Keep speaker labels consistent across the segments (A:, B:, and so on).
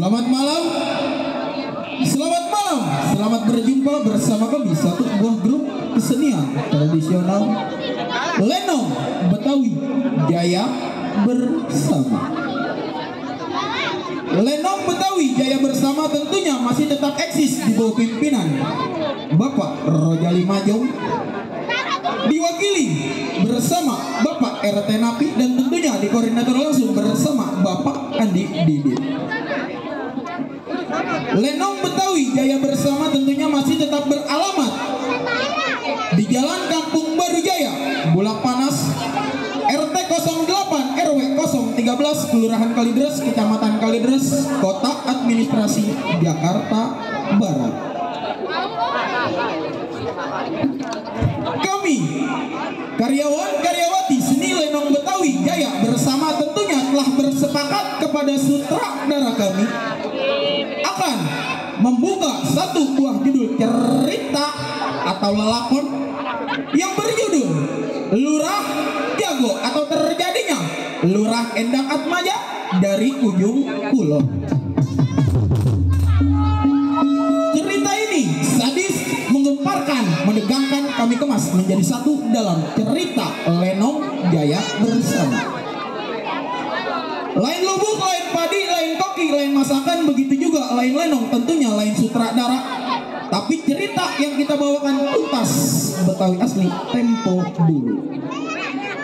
A: Selamat malam, selamat malam, selamat berjumpa bersama kami satu buah grup kesenian tradisional Lenong Betawi Jaya Bersama. Lenong Betawi Jaya Bersama tentunya masih tetap eksis di bawah pimpinan Bapak Rojali Majong, diwakili bersama Bapak RT Napi, dan tentunya dikoordinator langsung bersama Bapak Andi Didit. Lenong Betawi Jaya Bersama tentunya masih tetap beralamat di Jalan Kampung Baru Jaya, Bulak Panas, RT 08 RW 013, Kelurahan Kalideres, Kecamatan Kalideres, Kota Administrasi Jakarta Barat. Kami karyawan-karyawati seni Lenong Betawi Jaya Bersama tentunya telah bersepakat kepada sutradara kami akan membuka satu buah judul cerita atau lelakon yang berjudul Lurah Jago atau Terjadinya Lurah Endang Atmaja dari Ujung Kulon. Cerita ini sadis, menggemparkan, menegangkan, kami kemas menjadi satu dalam cerita Lenong Jaya Bersama. Lain lubuk, lain padi, lain koki, lain masakan, begitu juga lain lenong, tentunya lain sutradara. Tapi cerita yang kita bawakan tuntas Betawi asli tempo dulu.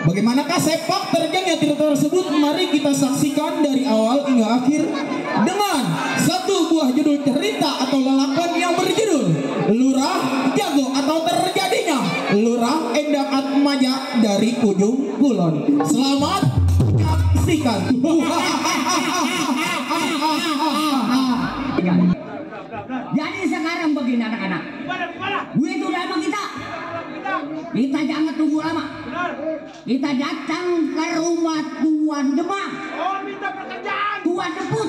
A: Bagaimanakah sepak terjangnya cerita tersebut? Mari kita saksikan dari awal hingga akhir dengan satu buah judul cerita atau lelakon yang berjudul Lurah Jago atau Terjadinya Lurah Endang Atmaja dari Ujung Kulon. Selamat saksikan.
B: Jadi sekarang begini anak-anak, duit itu udah sama kita. Kita jangan tunggu lama. Kita datang ke rumah Tuan Demang.
C: Oh, minta pekerjaan.
B: Tuan Deput.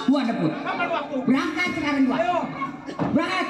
B: Tuan Deput.
C: Kapan waktu?
B: Berangkat sekarang dua.
C: Ayo.
B: Berangkat.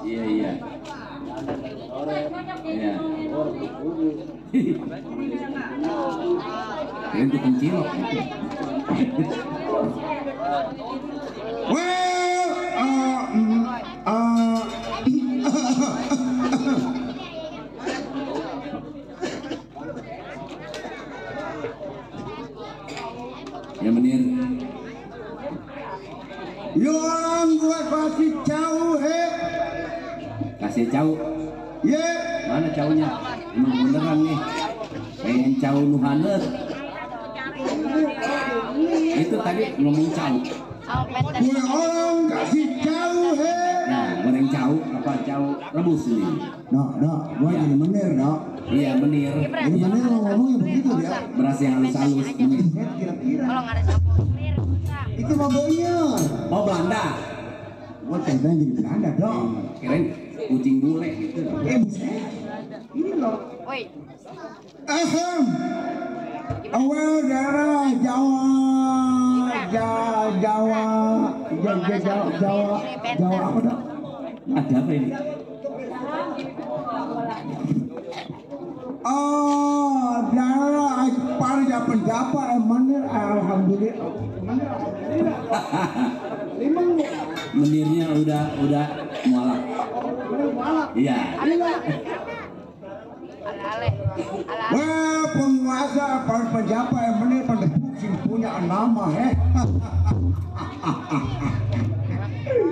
B: Iya iya. Iya. Itu pencilok. Ya menir.
D: Yo orang gua kasih jauh
B: Kasih cau.
D: ye
B: Mana caunya? Emang beneran nih. Pengen cau nuhanet. Itu tadi ngomong cau.
D: gua orang kasih jauh
B: Nah, goreng cau apa cau rebus ini?
D: gua jadi menir
B: Iya menir.
D: jadi menir ngomongnya begitu dia
B: Beras yang halus-halus.
D: kira-kira
E: Kalau nggak ada campur clear, bisa.
D: itu mobilnya
B: Oh Belanda.
D: gua ceritanya jadi Belanda dong
B: Kirain kucing bule gitu.
D: buset ini loh
E: Woi,
D: ahem awal daerah Jawa Jawa apa dah
B: Ada apa ini?
D: oh daerah para pendapat menir alhamdulillah
B: Menirnya udah mualaf. Iya.
E: ala-ale. Ala-ale.
D: wah penguasa para pendapat menir pendebuk sing punya nama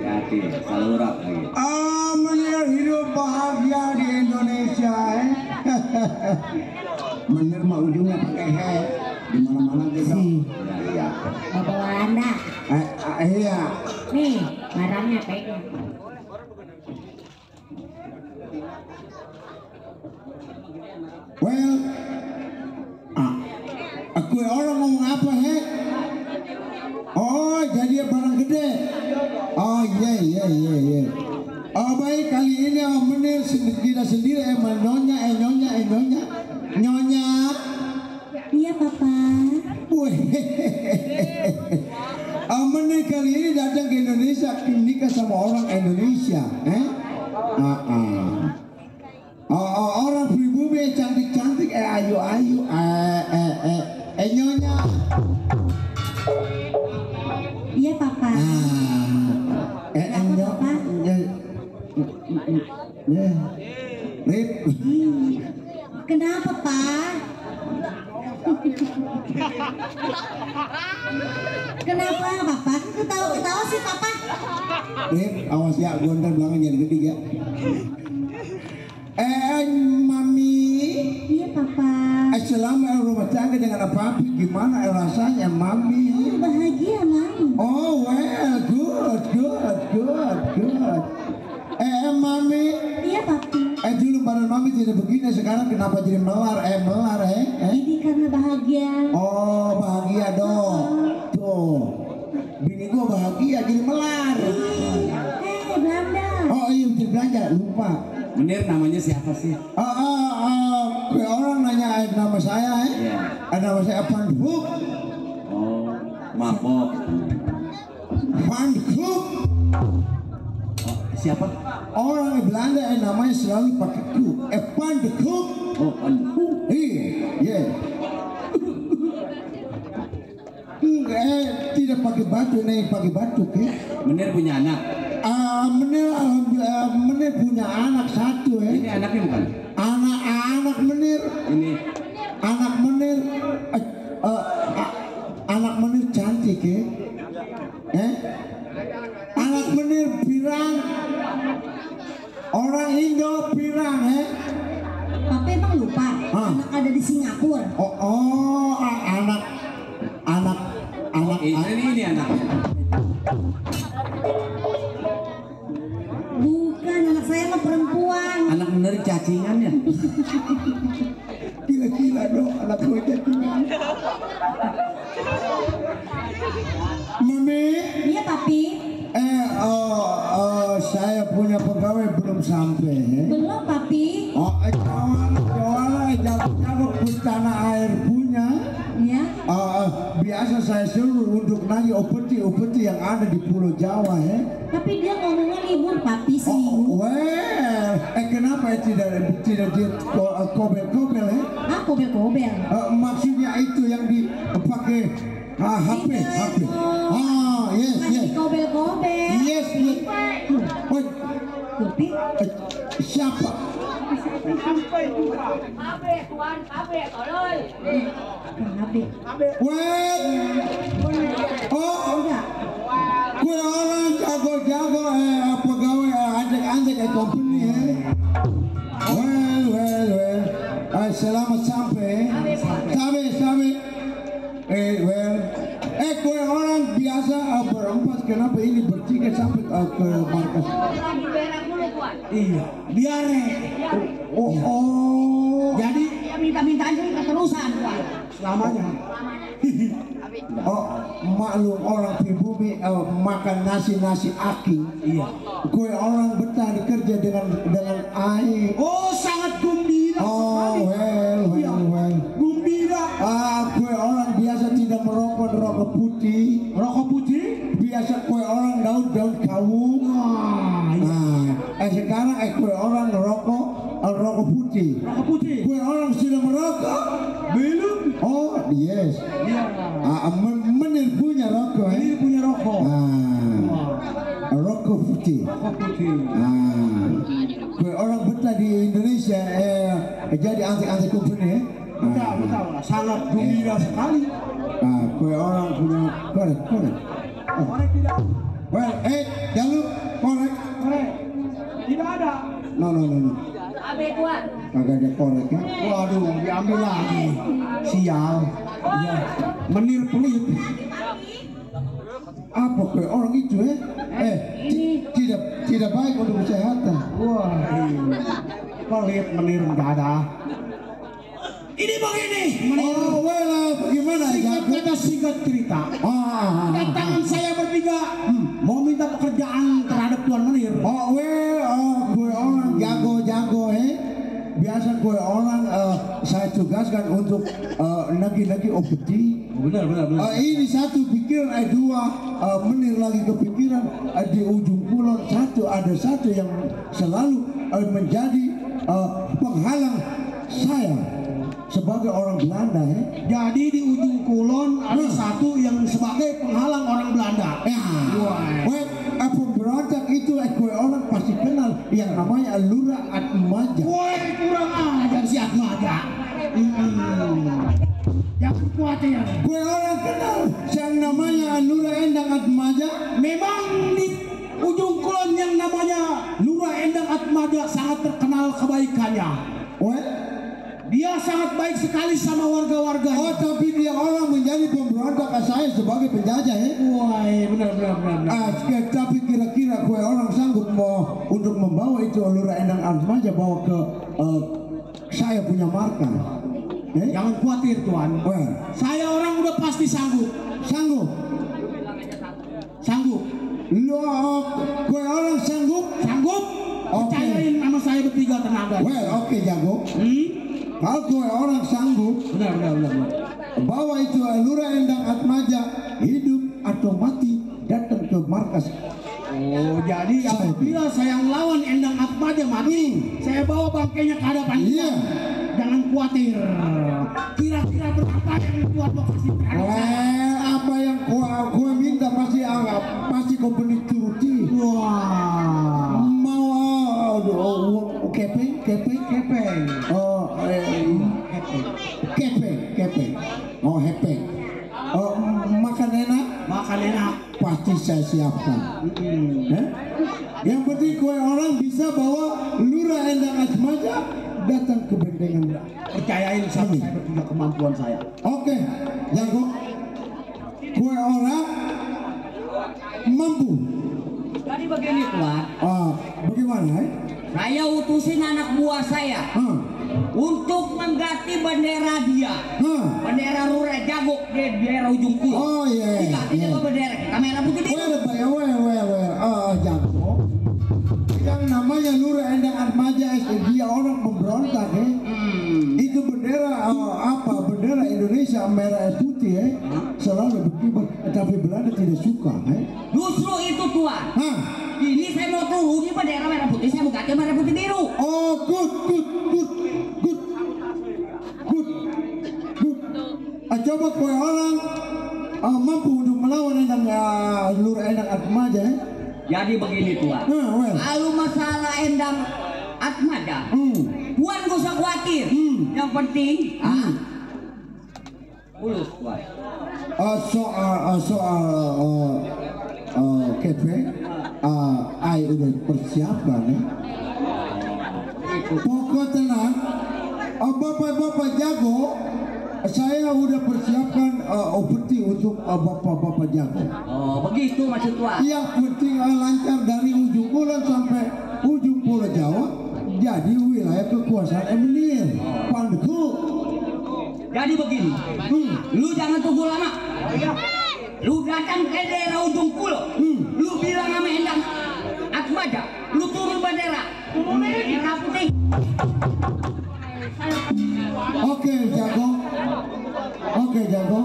B: Hati, salurak lagi.
D: menir hidup bahagia di Indonesia menir mah ujungnya pakai di mana-mana gitu iya
F: Bawa Anda.
D: iya
F: Nih, barangnya pegang.
D: well aku orang ngomong apa oh jadi barang gede oh iya oh baik kali ini menir kita sendiri nyonya
F: Iya, Papa.
D: weh menir kali ini datang ke Indonesia nikah sama orang Indonesia orang pribumi cantik-cantik ayu-ayu nyonya
F: Iya, Papa.
D: Rip
F: Kenapa, Pak? Kenapa, Papa? Ketawa sih, Papa.
D: Rip awas ya gua ntar belakang jadi gede ya mami
F: Iya, Papa.
D: selama rumah tangga dengan apa gimana rasanya mami
F: Bahagia, Mami.
D: oh well good mami
F: Iya, Papi.
D: dulu badan mami tidak begini sekarang kenapa jadi melar
F: Ini karena bahagia.
D: oh bahagia dong tuh bini gua bahagia jadi melar
F: Belanda.
D: oh iya udah belanja lupa
B: Menir namanya siapa sih?
D: orang nanya nama saya
B: Iya.
D: nama saya Van Hoek
B: Oh, mabok.
D: Van Hoek
B: Oh, siapa?
D: orang Belanda namanya selalu pakai ku Van de Hoek
B: Oh,
D: iya tidak pakai batu nih pakai batuk ya
B: Menir punya anak.
D: menir punya anak satu
B: Ini anaknya bukan?
D: anak menir
B: Ini
D: anak menir cantik ya anak menir pirang orang Indo pirang
F: Papa emang lupa.
D: Hah?
F: Anak ada di Singapura.
D: anak
B: Ini anaknya.
F: Bukan, anak saya mah perempuan.
B: Anak Menir cacingan ya?
D: gila dong anak gue cacingan mami
F: Iya, Papi.
D: saya punya pegawai belum sampai
F: Belum, Papi.
D: jago tanah air punya
F: Iya.
D: biasa saya suruh untuk nagi opeti upeti yang ada di Pulau Jawa ya.
F: Tapi dia ngomongnya libur papi sih.
D: Oh, well, kenapa tidak di kobel-kobel ya?
F: Ah, kobel-kobel.
D: Maksudnya itu yang dipakai HP. Yes.
F: Kobel-kobel.
D: Yes. Oh,
F: Tapi
D: siapa?
C: Sampai juga.
E: Abe, tuan, abe, tolol.
F: Abe.
D: Well,
F: Enggak.
D: gue orang jago-jago pegawai antek-antek company ya. Well. Selamat sampai. Sabe. Gue orang biasa berempat. Kenapa ini bertiga sampai ke markas?
E: Lagi berak dulu, tuan.
A: Iya, biar
D: Oh.
B: Jadi dia minta-minta aja keterusan, tuan.
A: selamanya.
D: Oh, maklum orang pribumi makan nasi aking.
A: Iya.
D: Gue orang betah kerja dengan air.
A: Oh, sangat gembira
D: Oh,
A: sekali.
D: well.
A: Gembira.
D: Gue orang biasa tidak merokok rokok putih.
A: Rokok putih.
D: Biasa gue orang daun kawung. Sekarang gue orang rokok putih.
A: Rokok putih.
D: Gue orang sudah merokok.
A: Belum.
D: Oh, yes.
A: Iya.
D: Menir punya rokok.
A: Ini punya rokok.
D: Rokok putih.
A: Rokok putih.
D: Gue orang betah di Indonesia jadi antek company ya.
A: Betul. Sangat gembira sekali.
D: Gue orang punya korek.
A: Korek tidak.
D: Well, jangan korek.
A: Korek. Tidak ada.
D: No.
E: Abe, tuan.
D: Kagak ada korek ya.
A: Waduh, diambil lagi. Sial. Iya. Menir pelit.
D: Apa gue orang itu ya? Tidak baik untuk kesehatan.
A: Wah, pelit menir enggak ada. Ini begini.
D: Oh, well, bagaimana ya?
A: Singkat cerita. Datangan saya bertiga mau minta pekerjaan terhadap Tuan Menir.
D: Gue orang jago biasa gue orang saya tugaskan untuk lagi opeti.
A: Benar.
D: Ini satu pikiran, dua Menir lagi kepikiran di ujung kulon ada satu yang selalu menjadi penghalang saya sebagai orang Belanda ya.
A: Jadi di ujung kulon ada satu yang sebagai penghalang orang Belanda.
D: Pemberontak itu gue orang pasti kenal yang namanya Lurah Atmaja.
A: Woi, kurang ajar si Atmaja. Jangan khawatir.
D: Gue orang kenal yang namanya Lurah Endang Atmaja.
A: Memang di ujung kulon yang namanya Lurah Endang Atmaja sangat terkenal kebaikannya. Dia sangat baik sekali sama warga-warga.
D: Oh, tapi dia orang menjadi pemberontak saya sebagai penjajah ya.
A: Wah, benar.
D: Tapi kira-kira gue orang sanggup untuk membawa itu Lurah Endang Atmaja bawa ke saya punya markas.
A: Jangan khawatir, Tuan. Saya orang udah pasti sanggup.
D: Gue orang sanggup.
A: Percayain sama saya bertiga tenaga.
D: Oke, jago. Kalau gue orang sanggup,
A: Benar.
D: bawa itu Lurah Endang Atmaja hidup atau mati datang ke markas.
A: Oh, jadi apabila saya melawan Endang Atmaja mati, saya bawa bangkainya ke hadapan.
D: Iya.
A: Jangan khawatir. Kira-kira berapa yang buat lo kasih
D: Apa yang gue minta pasti company turuti.
A: Wah.
D: Mau kepeng. Kepeng. Oh, hepeng. Makan enak. Pasti saya siapkan. Yang penting gue orang bisa bawa Lurah Endang Atmaja datang ke bendengan.
A: Percayain sama saya bertiga kemampuan saya.
D: Oke, jago. Gue orang mampu.
B: Jadi begini, Tuan.
D: Bagaimana?
B: Saya utusin anak buah saya untuk mengganti bendera dia. Bendera Lurah Jago di daerah ujung kulon.
D: Oh iya.
B: Diganti dengan bendera kita merah putih itu.
D: Jago. Yang namanya Lurah Endang Atmaja dia orang pemberontak ya. Itu bendera Bendera Indonesia merah putih. putih selalu berkibar, tapi Belanda tidak suka.
B: Justru itu tuan.
D: Hah?
B: Ini saya mau turun di bendera merah putih, saya mau ganti merah putih biru.
D: Oh, good. Coba kau orang mampu untuk melawan Endang Lurah Endang Atmaja.
B: Jadi begini tuan. Kalau masalah Endang Atmaja, tuan gak usah khawatir. Yang penting, mulus tuan.
D: Soal Kepe, I udah persiapan ya. Pokok tenang, bapak-bapak jago. Saya udah persiapkan opeti untuk bapak-bapak jago.
B: Oh begitu maksud tuan.
D: Yang penting lancar dari ujung kulon sampai ujung Pulau Jawa. Jadi wilayah kekuasaan Emir. Pandeku.
B: Jadi begini, lu jangan tunggu lama. Lu datang ke daerah ujung pulau. Lu bilang sama Endang Atmaja, lu turun bendera. Merah putih.
D: Oke jago.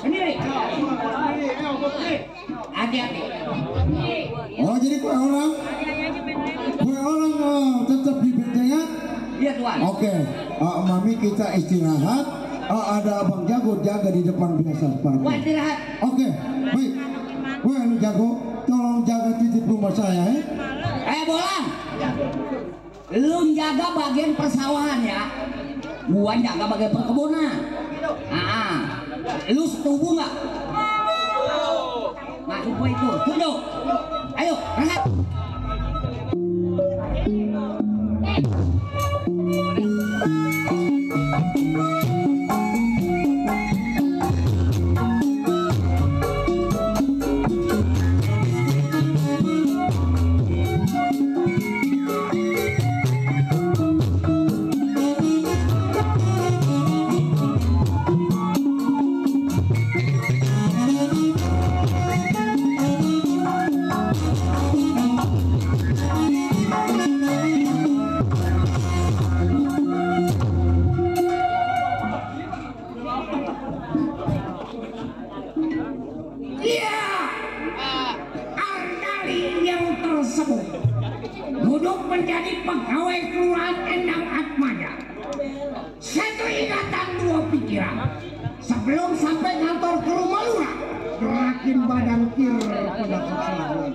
B: Sendiri. Hati-hati.
D: Oh jadi kue orang tetap di bentengan.
B: Iya tuan.
D: Oke, mami kita istirahat. Ada abang jago jaga di depan biasa.
B: Wah istirahat.
D: Oke, baik. Lu jago, tolong jaga titip rumah saya
B: Bolang. Lu jaga bagian persawahan ya. Gua jaga bagian perkebunan. Lu setuju nggak? Masuk gua itu. Tunduk. Ayo, berangkat. Duduk menjadi pegawai kelurahan Endang Atmaja. Satu ingatan, dua pikiran. Sebelum sampai kantor ke rumah lurah, gerakin badan kiri pada kesalahan.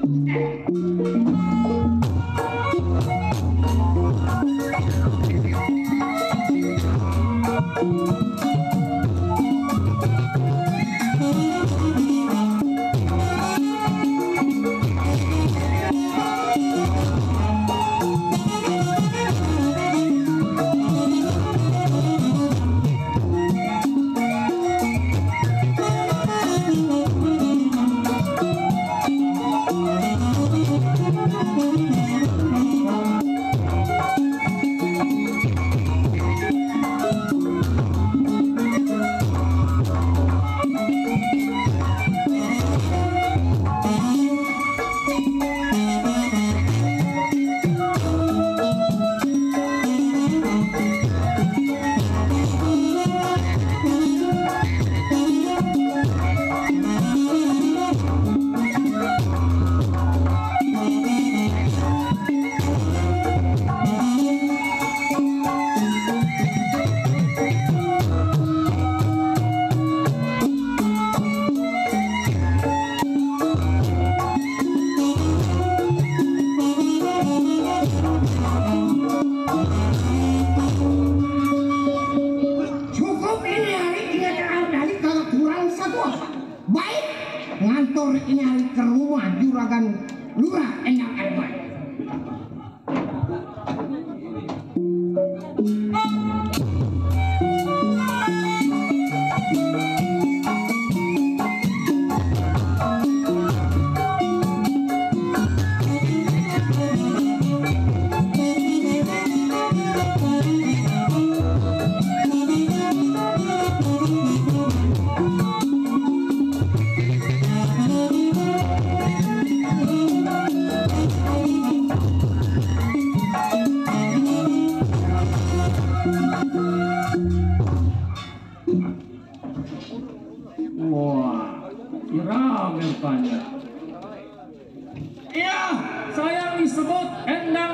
B: Ngantor ini hari ke rumah juragan lurah Endang Atmaja.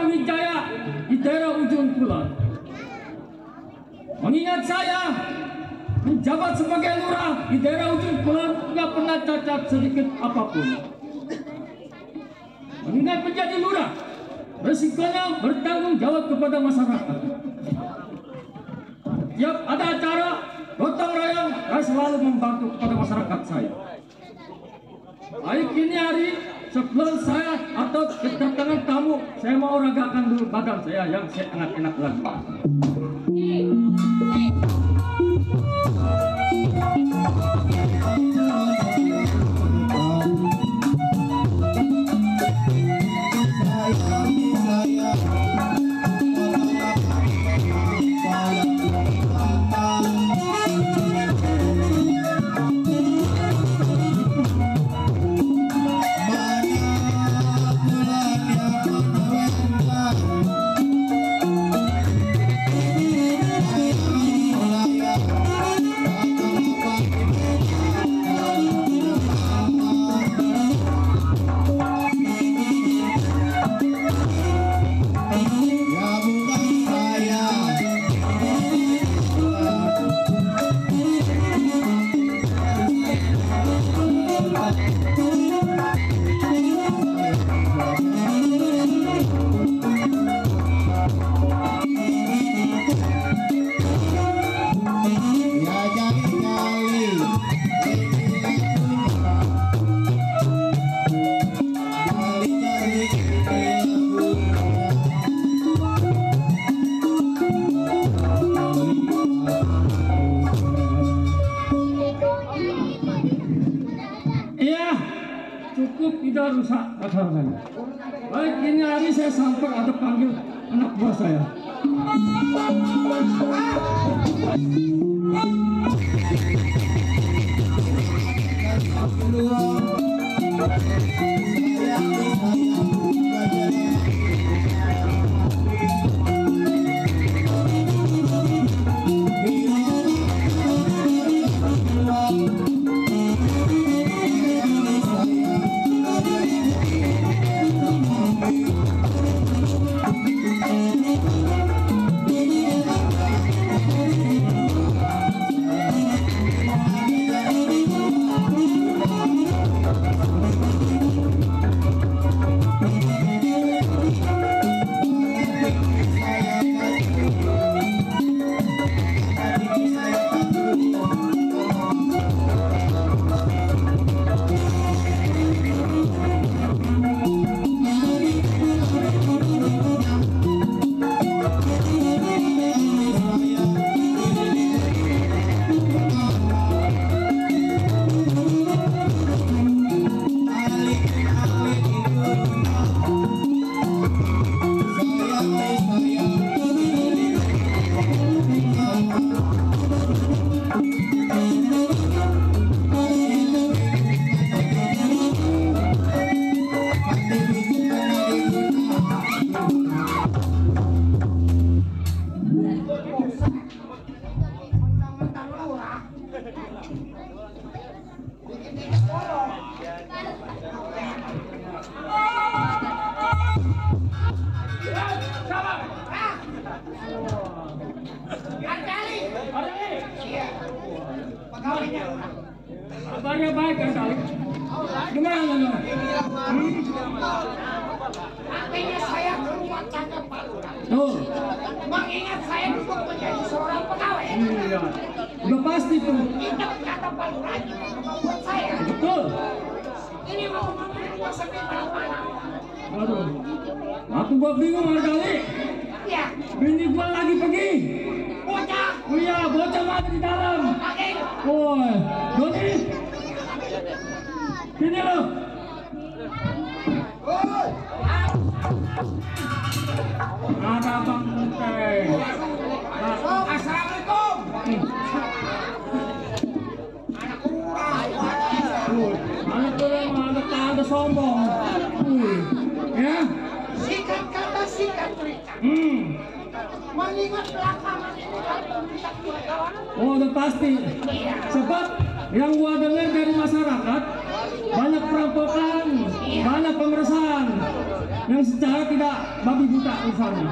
G: Wijaya di daerah Ujung Kulon. Mengingat saya menjabat sebagai lurah di daerah Ujung Kulon tidak pernah cacat sedikit apapun. Mengingat menjadi lurah, resikonya bertanggung jawab kepada masyarakat. Tiap ada acara gotong royong, saya selalu membantu kepada masyarakat saya. Baik ini hari sebelum saya atau kedatangan tamu, saya mau ragakan dulu badan saya yang enak-enak lagi. Tidak rusak acaranya. Baik ini hari saya sampai ada panggil anak buah saya. Kabarnya baik kan kali? Gimana?
B: Akhirnya saya ke rumah tangga Pak Lurah.
G: Oh.
B: Mengingat saya dulu menjadi seorang pegawai.
G: Iya. Udah pasti tuh.
B: Ingat kata Pak Lurah buat saya.
G: Betul.
B: Ini mau mengambil rumah sakit mana?
G: Aduh. Aku gua bingung kali.
B: Ya.
G: Bini gua lagi pergi.
B: Bocah.
G: Oh iya, bocah ada di dalam.
B: Oke.
G: Woi, Doni. Sini lo. Ada Bang Munte.
B: Assalamualaikum. Anak kurang.
G: Anak kurang, ada sombong. Ya.
B: Sikat kata sikat cerita. Mengingat belakangan ini kan pemerintah kawan.
G: Oh, udah pasti. Sebab yang gua dengar dari masyarakat banyak perampokan.
B: Iya.
G: banyak pemeriksaan yang secara tidak babi buta misalnya.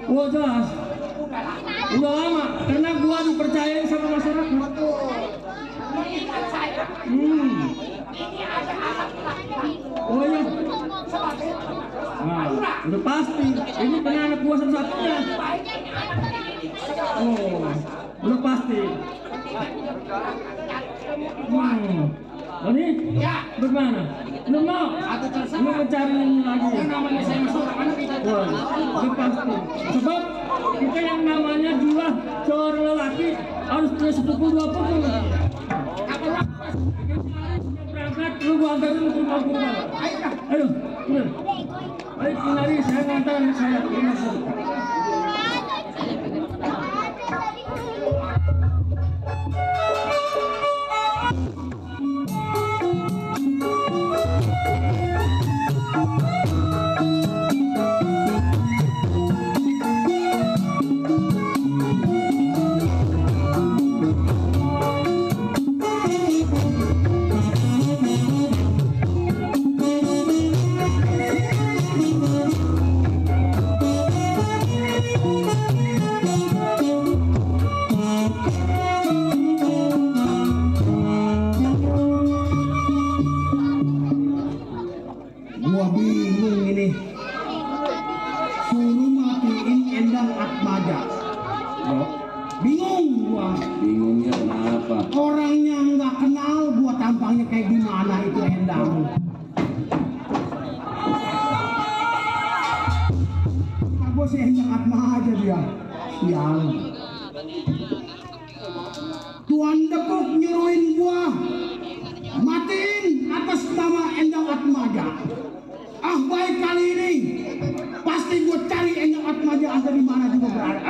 G: Wah jelas, udah lama karena gua dipercaya sama masyarakat.
B: Mengingat saya, ini ada anak laki-laki
G: Oh iya,
B: sebagai
G: nah, udah pasti ini karena anak gua satu-satunya.
B: baiknya ini anak ini
G: Oh, udah pasti. Ini
B: ya
G: bagaimana? Lu mau?
B: atau
G: Lu
B: tersama
G: mencari ini lagi?
B: yang namanya saya masuk anak kita
G: Wah, udah pasti. Sebab kita yang namanya jiwa seorang lelaki harus punya sepupu dua pukul. Berangkat, lu gua antarin ke rumah gua. Ayo, udah. Ayo, Kinari, saya ngantar saya ke rumah gua.
A: Gua bingung ini. Suruh matiin Endang Atmaja. Bingung gua.
H: Bingungnya kenapa?
A: Orangnya nggak kenal, gua tampangnya kayak gimana itu Endang. Apa sih Endang Atmaja dia? Sial. Tuan Depok nyuruhin gua matiin atas nama Endang Atmaja. Ah baik kali ini pasti gue cari Endang Atmaja ada di mana juga berada.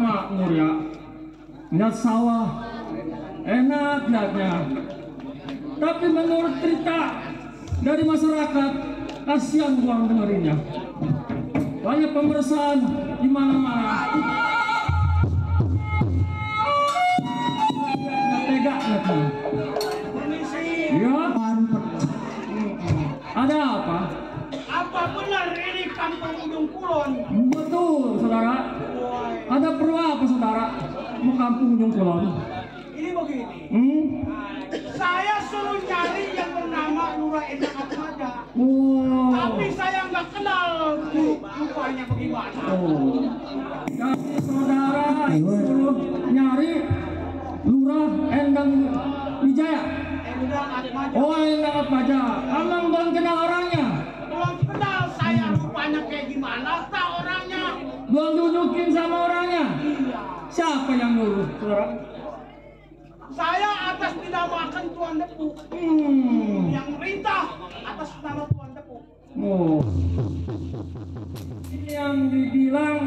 G: makmur ya. Lihat sawah, enak lihatnya. Tapi menurut cerita dari masyarakat, kasihan gua dengerinnya. Banyak pemeriksaan di mana-mana. Nggak tega lihatnya. Ya. Ada apa?
C: Apa benar ini kampung Ujung Kulon?
G: Betul, saudara. Ada perlu apa, saudara? Mau kampung Ujung Kulon?
C: Ini begini. Saya suruh nyari yang bernama Lurah Endang Atmaja.
G: Oh.
C: Tapi saya nggak kenal rupanya bagaimana.
G: Oh. Jadi saudara suruh nyari Lurah Endang Wijaya.
C: Endang Atmaja.
G: Oh, Endang Atmaja. Emang belum kenal orangnya?
C: Belum kenal saya rupanya kayak gimana tak orangnya.
G: Belum tunjukin sama orangnya?
C: Iya.
G: Siapa yang nyuruh, saudara?
C: Saya atas dinamakan Tuan Depu. Yang merintah atas nama Tuan Depu.
G: Oh. Ini yang dibilang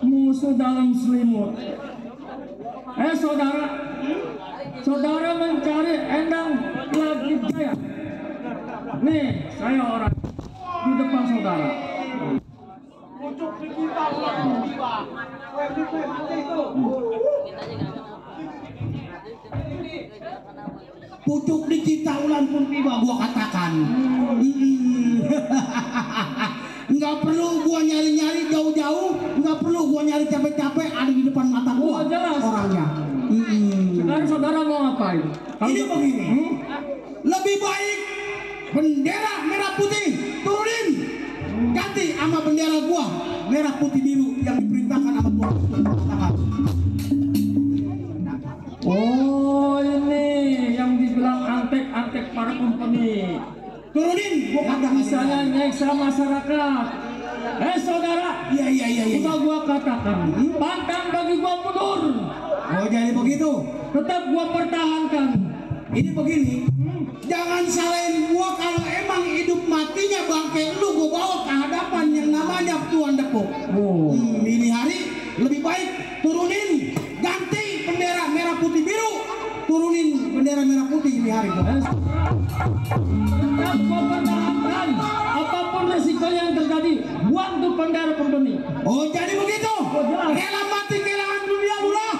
G: musuh dalam selimut. Saudara, saudara mencari Endang Wijaya. Nih, saya orang di depan saudara.
C: Pucuk di kita ulang tiba. Kue mati itu.
A: Pucuk di Citaulan pun tiba, gua katakan. Nggak perlu gua nyari-nyari jauh-jauh, nggak perlu gua nyari capek-capek, ada di depan mata gua.
G: Oh, jelas
A: orangnya.
G: Sekarang saudara mau ngapain?
A: Ini begini. Lebih baik bendera merah putih turunin, ganti sama bendera gua merah putih biru yang diperintahkan sama Tuhan untuk mengatakan.
G: Oh, ini yang dibilang antek-antek para company.
A: Turunin, gua
G: Yang
A: katakan.
G: misalnya nyeksa masyarakat. Saudara,
A: Iya.
G: sudah gua katakan, pantang bagi gua mundur.
A: Oh, jadi begitu.
G: Tetap gua pertahankan.
A: Ini begini, jangan salahin gua kalau emang hidup matinya bangke lu gua bawa ke hadapan yang namanya Tuan Depok.
G: Oh.
A: Ini hari lebih baik turunin, ganti bendera merah putih biru, turunin bendera merah putih ini hari gua.
G: Tetap gua pertahankan. Apapun resiko yang terjadi, buang tuh bendera company.
A: Oh, jadi begitu.
G: jelas.
A: Rela mati kehilangan dunia lurah.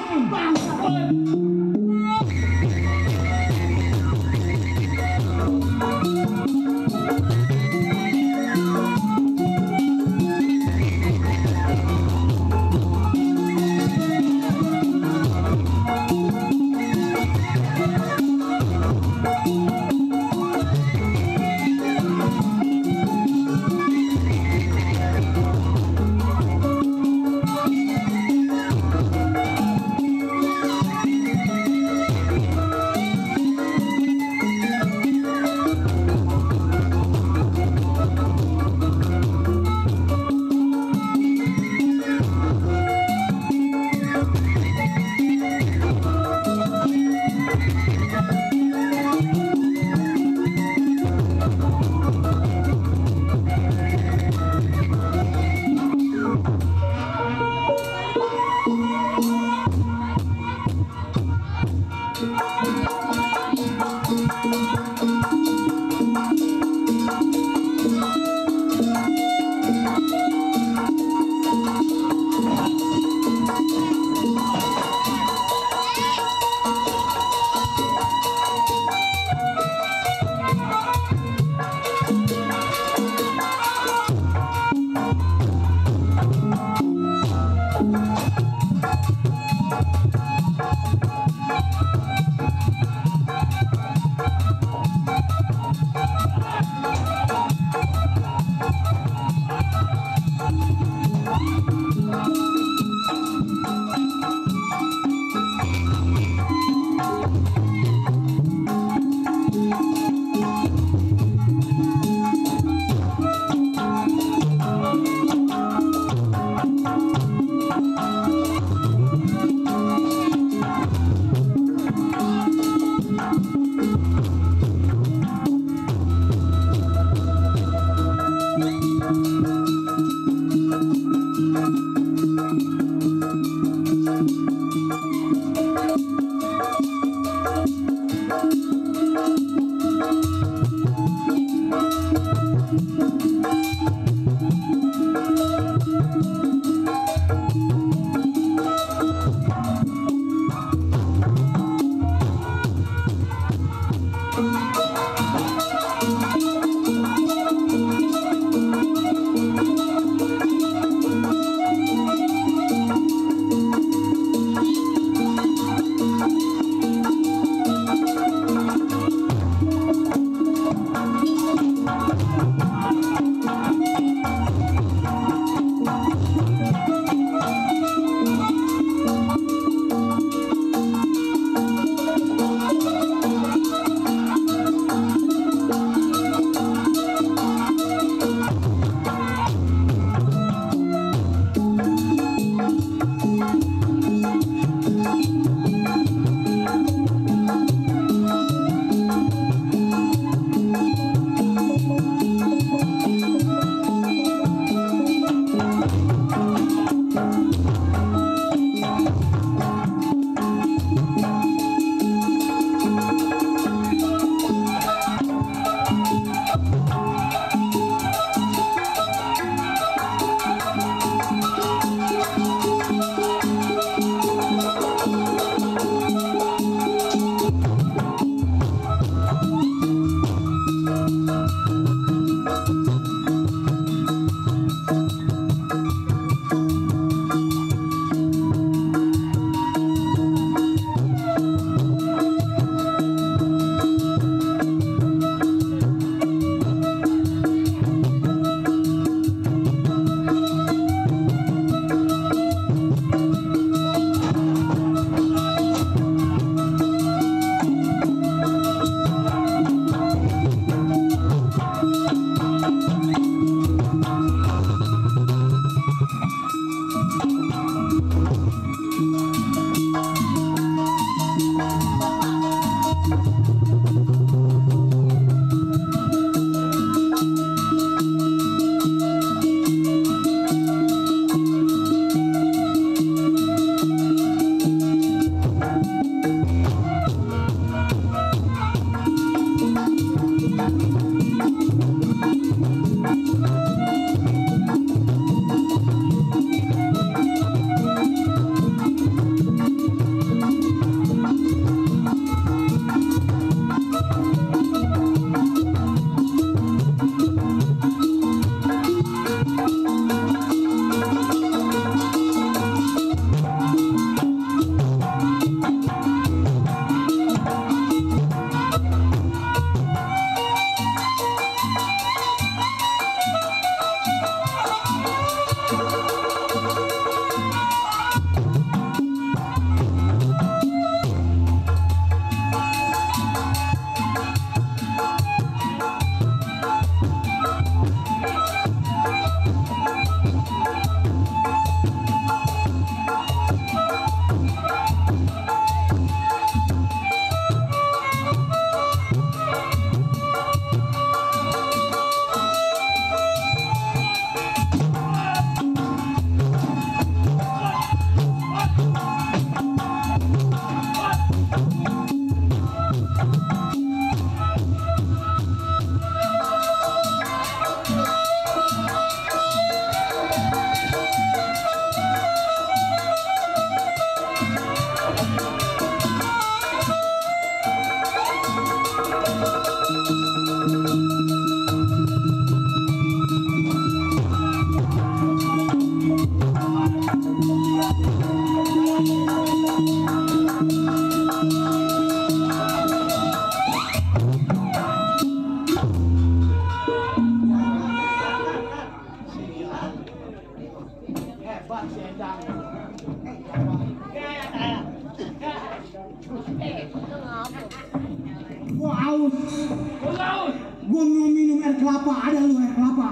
G: Haus.
B: Gua mau minum air kelapa, ada lu air kelapa?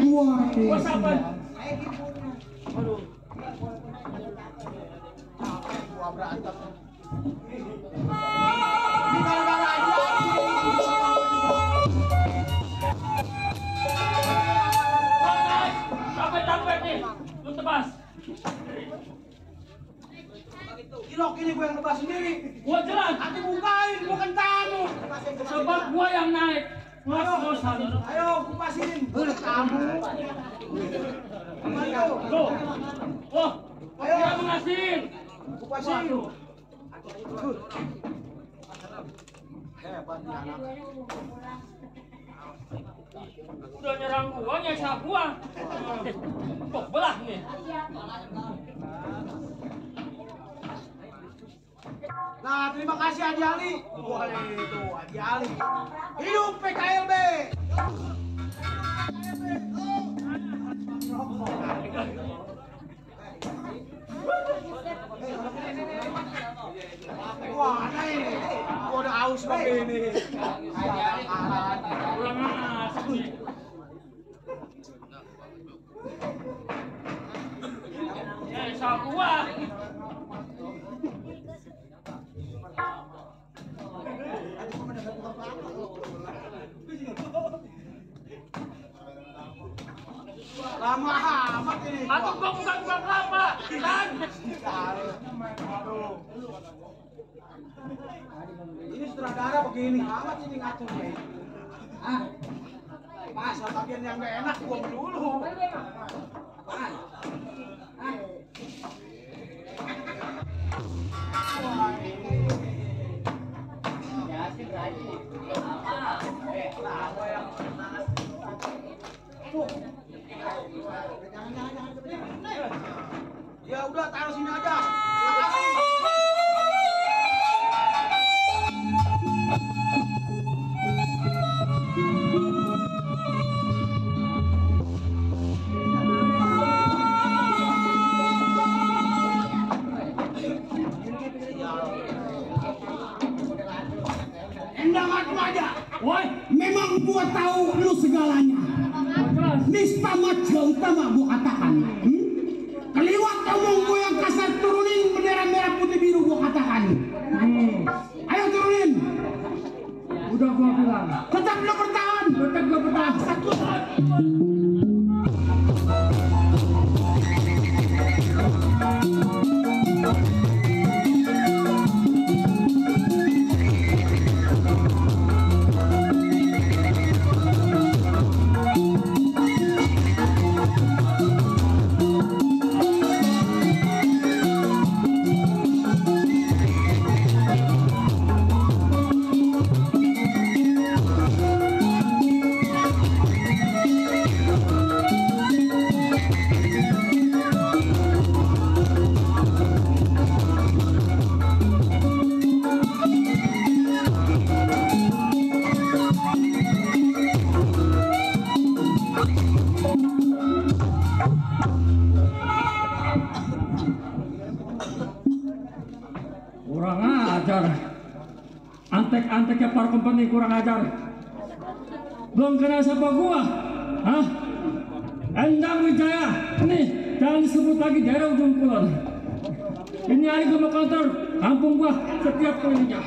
B: Wah,
G: Gua sabar. Sampai nih, lu tebas.
C: Ilok ini gue yang nebas sendiri.
G: Gua jelas.
C: Nanti bukain, bukan tamu.
G: Sebab gua yang naik. Ngos-ngosan.
C: Ayo, kupasin. Tamu. Ayo.
G: Tuh. Oh,
C: Ayo.
G: dia mengasin.
C: Kupasin.
G: Udah nyerang gua, nyasar gua. Kok belah nih.
C: Nah, terima kasih Haji Ali. Wah, itu Haji Ali. Hidup PKLB. Wah, ada ini. Gua udah haus begini.
G: Kurang asik. Nyasar gua.
C: Lama amat ini.
G: Aku kok bukan kelapa, kan?
C: Ini sutradara begini amat ini ngaturnya. Ah, masa bagian yang gak enak gua dulu. Apaan? Ah. Wah, ini. Ya sih berani. Apa yang ya udah taruh sini aja. Makasih. Endang aku aja.
G: Woi,
B: memang gua tahu lu segalanya. Nista maca utama gua katakan. Keliwat omong gua yang kasar, turunin bendera merah putih biru gua katakan. Ayo turunin.
G: udah gua bilang.
B: Tetap lo bertahan.
G: Tetap gua bertahan.
B: Satu.
G: Kurang ajar. Antek-anteknya para company kurang ajar. Belum kenal siapa gua. Hah? Endang Wijaya. Nih, jangan disebut lagi daerah Ujung Kulon. Ini hari gua mau kantor kampung gua setiap kalinya.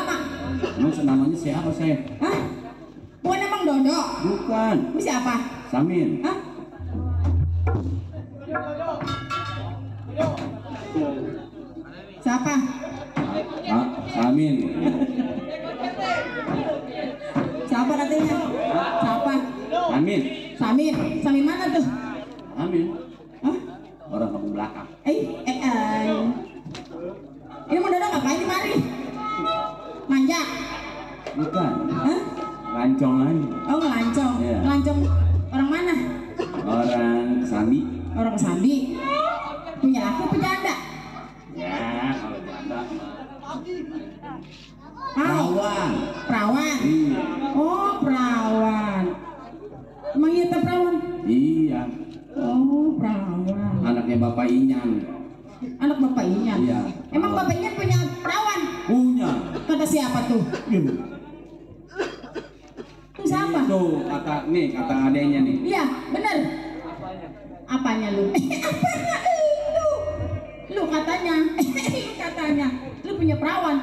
F: lama.
H: Emang namanya siapa saya?
F: Hah? Bukan emang Dodo?
H: Bukan.
F: Ini siapa?
H: Samin.
F: Hah? Siapa?
H: Samin.
F: Siapa katanya? Siapa?
H: Samin.
F: Samin. Samin mana tuh?
H: Samin.
F: Hah?
H: Orang kampung belakang.
F: Ini mau Dodo ngapain di mari? Manja?
H: Bukan.
F: Hah?
H: Lancong aja.
F: Oh ngelancong.
H: Iya.
F: Ngelancong orang mana?
H: Orang Kesambi.
F: Orang Kesambi. Punya laki apa janda?
H: Ya, kalau janda.
F: Perawan. Perawan.
H: Iya.
F: Oh perawan. Emang iya tak perawan?
H: Iya.
F: Oh perawan.
H: Anaknya Bapak Inyan.
F: Anak bapak Inyan.
H: Iya.
F: Emang bapak Inyan punya perawan?
H: Punya.
F: Kata siapa tuh? Tuh siapa?
H: Tuh kata adanya nih.
F: Iya bener. Apanya lu? Apanya lu? Lu katanya. Katanya. Lu punya perawan.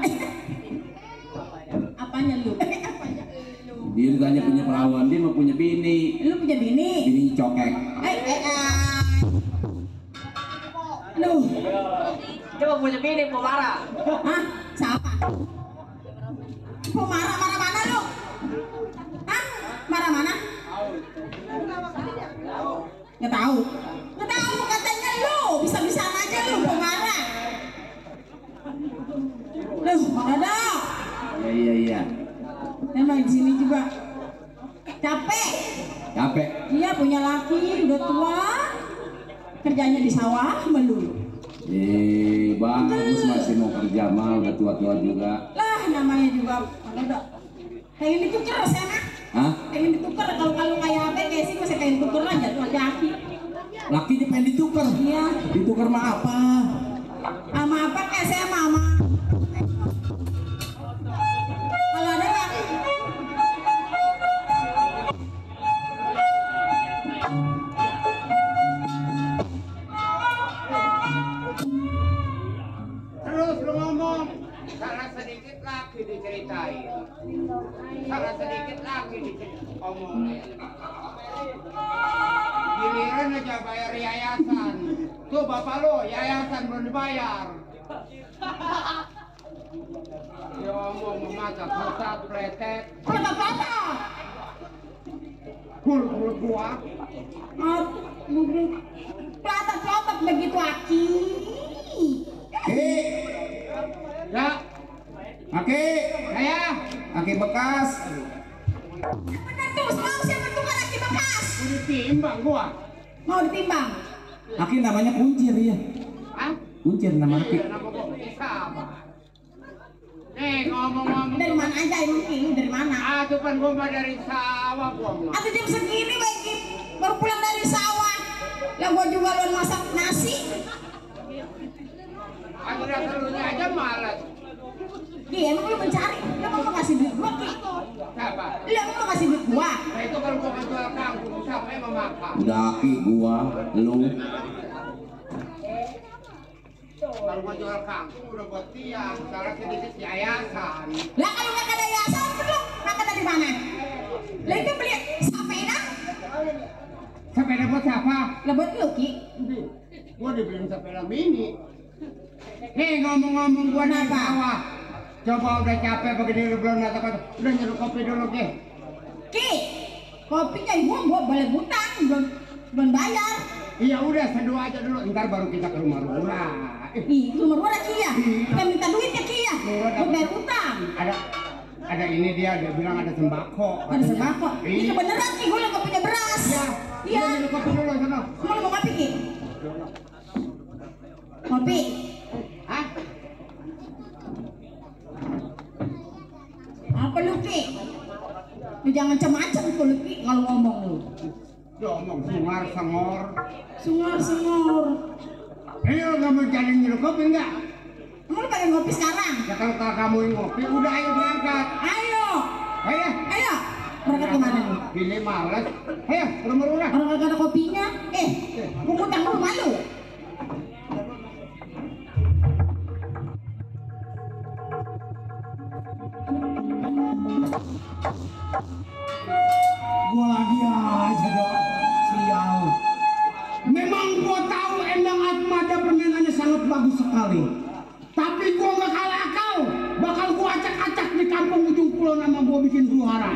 F: Apanya lu? Apanya lu?
H: Dia ditanya punya perawan, dia mau punya bini.
F: Lu punya bini?
H: Bini cokek.
F: Aduh.
E: Coba punya bini, pemarah.
F: Hah? Siapa? Marah mana lu? Hah? Marah mana? Nggak tahu. Nggak tahu katanya lu. Bisa-bisa aja lu pemarah. Duh, ada.
H: Iya.
F: Emang di sini juga capek.
H: Capek.
F: Iya punya laki udah tua. Kerjanya di sawah melulu.
H: Bagus masih mau kerja mah udah tua-tua juga.
F: Lah namanya juga ada. Pengen ditukar saya mah.
H: Hah?
F: Pengen ditukar kalau kayak apa kayak sih masih pengen tuker aja tuh laki.
H: Lakinya pengen ditukar.
F: Iya.
H: Ditukar mah apa?
F: Sama apa kayak saya mama. Kalau ada nggak?
B: Terus lu ngomong, salah sedikit lagi diceritain. Salah sedikit lagi diomongin. Giliran aja bayar yayasan. Tuh bapak lo, yayasan belum dibayar. Dia ngomong memata pusat pletet.
F: Apa?
B: Hul gua.
F: Pelotot begitu aki.
B: Ya,
H: Aki,
B: saya
H: aki bekas.
F: Bener tuh, mau siapa tuh kan laki bekas?
B: udah timbang gua.
F: Mau ditimbang?
H: Aki namanya Kuncir ya.
B: Hah?
H: Kuncir nama Aki.
B: Iya, nama gua sama. Nih ngomong-ngomong.
F: Dari mana aja emang Ki? Lu dari mana?
B: Ah, tuh kan gua mah dari sawah gua mah.
F: Atau jam segini baik baru pulang dari sawah. Lah gua juga belum masak nasi.
B: Aku udah seluruhnya aja malas.
F: Ki, emang lu mencari? Lu mau kasih duit gua Ki?
B: Siapa?
F: Lu emang mau kasih duit gua?
B: Nah itu kalau gua jual kangkung siapa yang mau makan?
H: Udah Aki gua, lu.
B: Kalau gua jual kangkung udah buat tiang, salah sedikit yayasan.
F: Lah kalau nggak ada yayasan lu makan dari mana? Lah itu beli sepeda?
B: Sepeda buat siapa?
F: Lah buat lu Ki.
B: Gua dibeliin sepeda mini. Nih ngomong-ngomong gua di
F: Kenapa?
B: sawah. Coba udah capek begini lu belum datang, udah nyuruh kopi dulu Ki.
F: Ki, kopinya gua boleh hutang, belum bayar.
B: Iya udah seduh aja dulu, ntar baru kita ke rumah Lurah.
F: Ih, rumah gua ada Ki ya? Kita minta duit ya Ki ya? Buat bayar hutang.
B: Ada ini dia bilang ada sembako.
F: Ada sembako. Ini
B: Iya.
F: kebeneran Ki, gua nggak punya beras.
B: Iya.
F: Iya.
B: Udah nyuruh kopi dulu sana.
F: Mau lu mau kopi Ki? Kopi.
B: Hah?
F: Apa lu Ki? Lu jangan macam-macam tuh lu Ki kalau ngomong lu.
B: Dia ngomong sungar sengor.
F: Sungur.
B: Ini lo nggak mau jadi nyuruh kopi enggak?
F: Emang lu pengen ngopi sekarang?
B: Ya kalau kamu yang ngopi, udah ayo berangkat.
F: Ayo.
B: Ayo.
F: Ayo. Berangkat kemana nih?
B: Pilih males. Ayo, ke rumah Lurah.
F: Orang kagak ada kopinya. Gua ngutang dulu malu.
B: Gua lagi aja dong, sial. Memang gua tahu Endang Atmada permainannya sangat bagus sekali. Tapi gua gak kalah akal, bakal gua acak-acak di kampung ujung pulau nama gua bikin suara.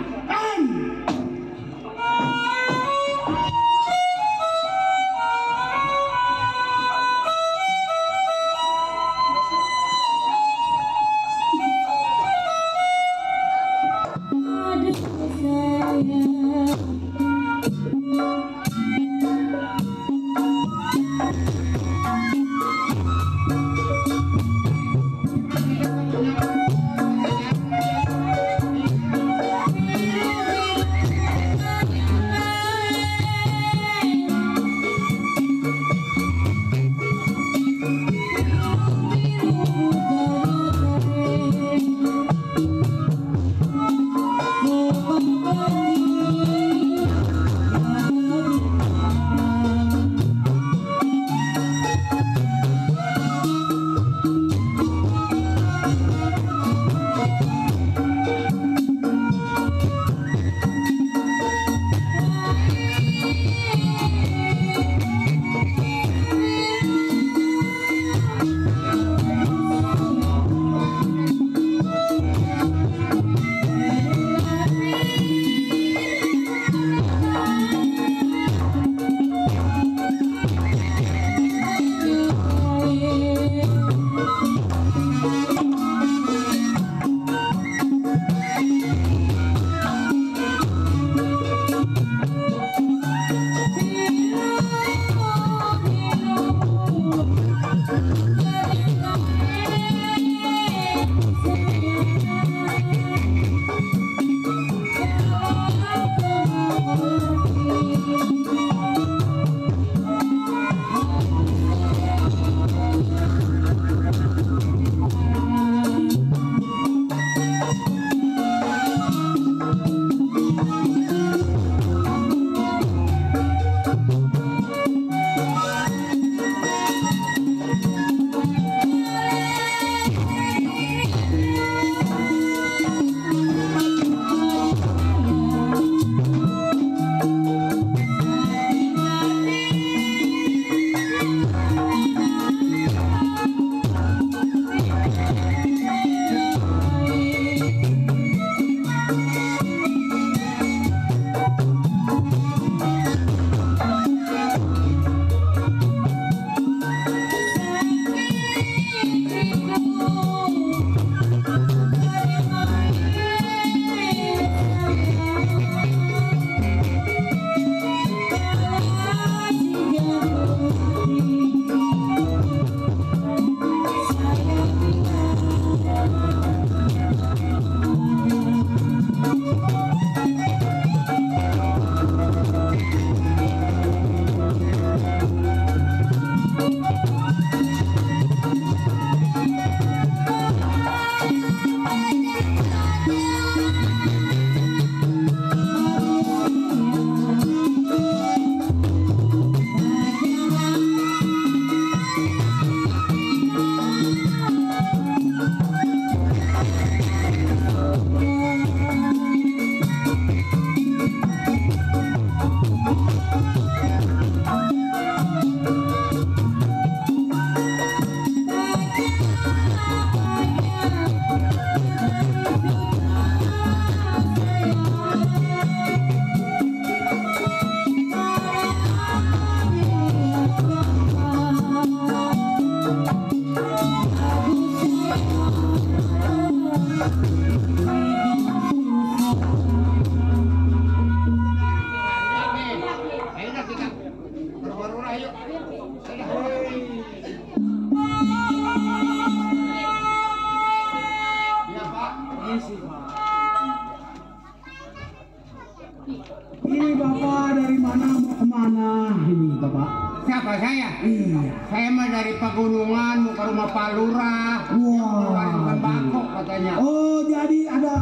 B: Ini Bapak dari mana mau kemana ini Bapak?
C: Siapa saya?
B: Iya.
C: Saya mah dari pegunungan mau ke rumah Pak Lurah.
B: Wah.
C: Sembako katanya.
B: Oh, jadi ada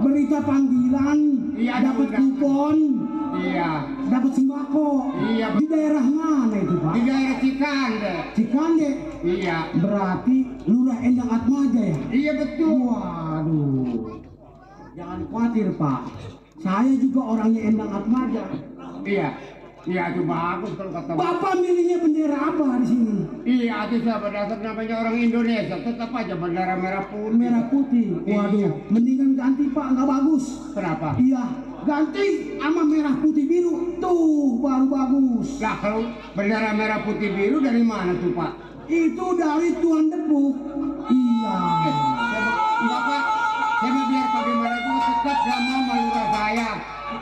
B: berita panggilan,
C: Iya,
B: dapat
C: ada.
B: kupon,
C: Iya.
B: dapat sembako.
C: Iya.
B: Di daerah mana itu Pak?
C: Di daerah Cikande.
B: Cikande.
C: Iya.
B: Berarti Lurah Endang Atmaja ya?
C: Iya betul.
B: Waduh.
C: Jangan khawatir Pak. Saya juga orangnya Endang Atmaja.
B: Iya. Iya itu bagus kalau kata
C: Bapak milihnya bendera apa di sini?
B: Iya itu siapa dasar namanya orang Indonesia tetap aja bendera merah putih.
C: Merah putih. Waduh, mendingan ganti Pak, nggak bagus.
B: Kenapa?
C: Iya, ganti sama merah putih biru. Tuh baru bagus.
B: Lah kalau bendera merah putih biru dari mana tuh Pak?
C: Itu dari Tuan Depuk. Iya.
B: Enggak Pak, saya mau biar bagaimana itu tetap sama Malura saya.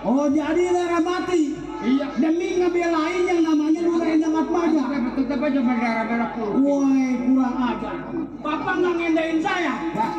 C: Oh jadi rela mati.
B: Iya.
C: Demi ngebelain yang namanya Lura Endang Atmaja.
B: Tetap aja bendera merah putih.
C: Woi kurang ajar. Bapak nggak ngendain saya.
B: Nah.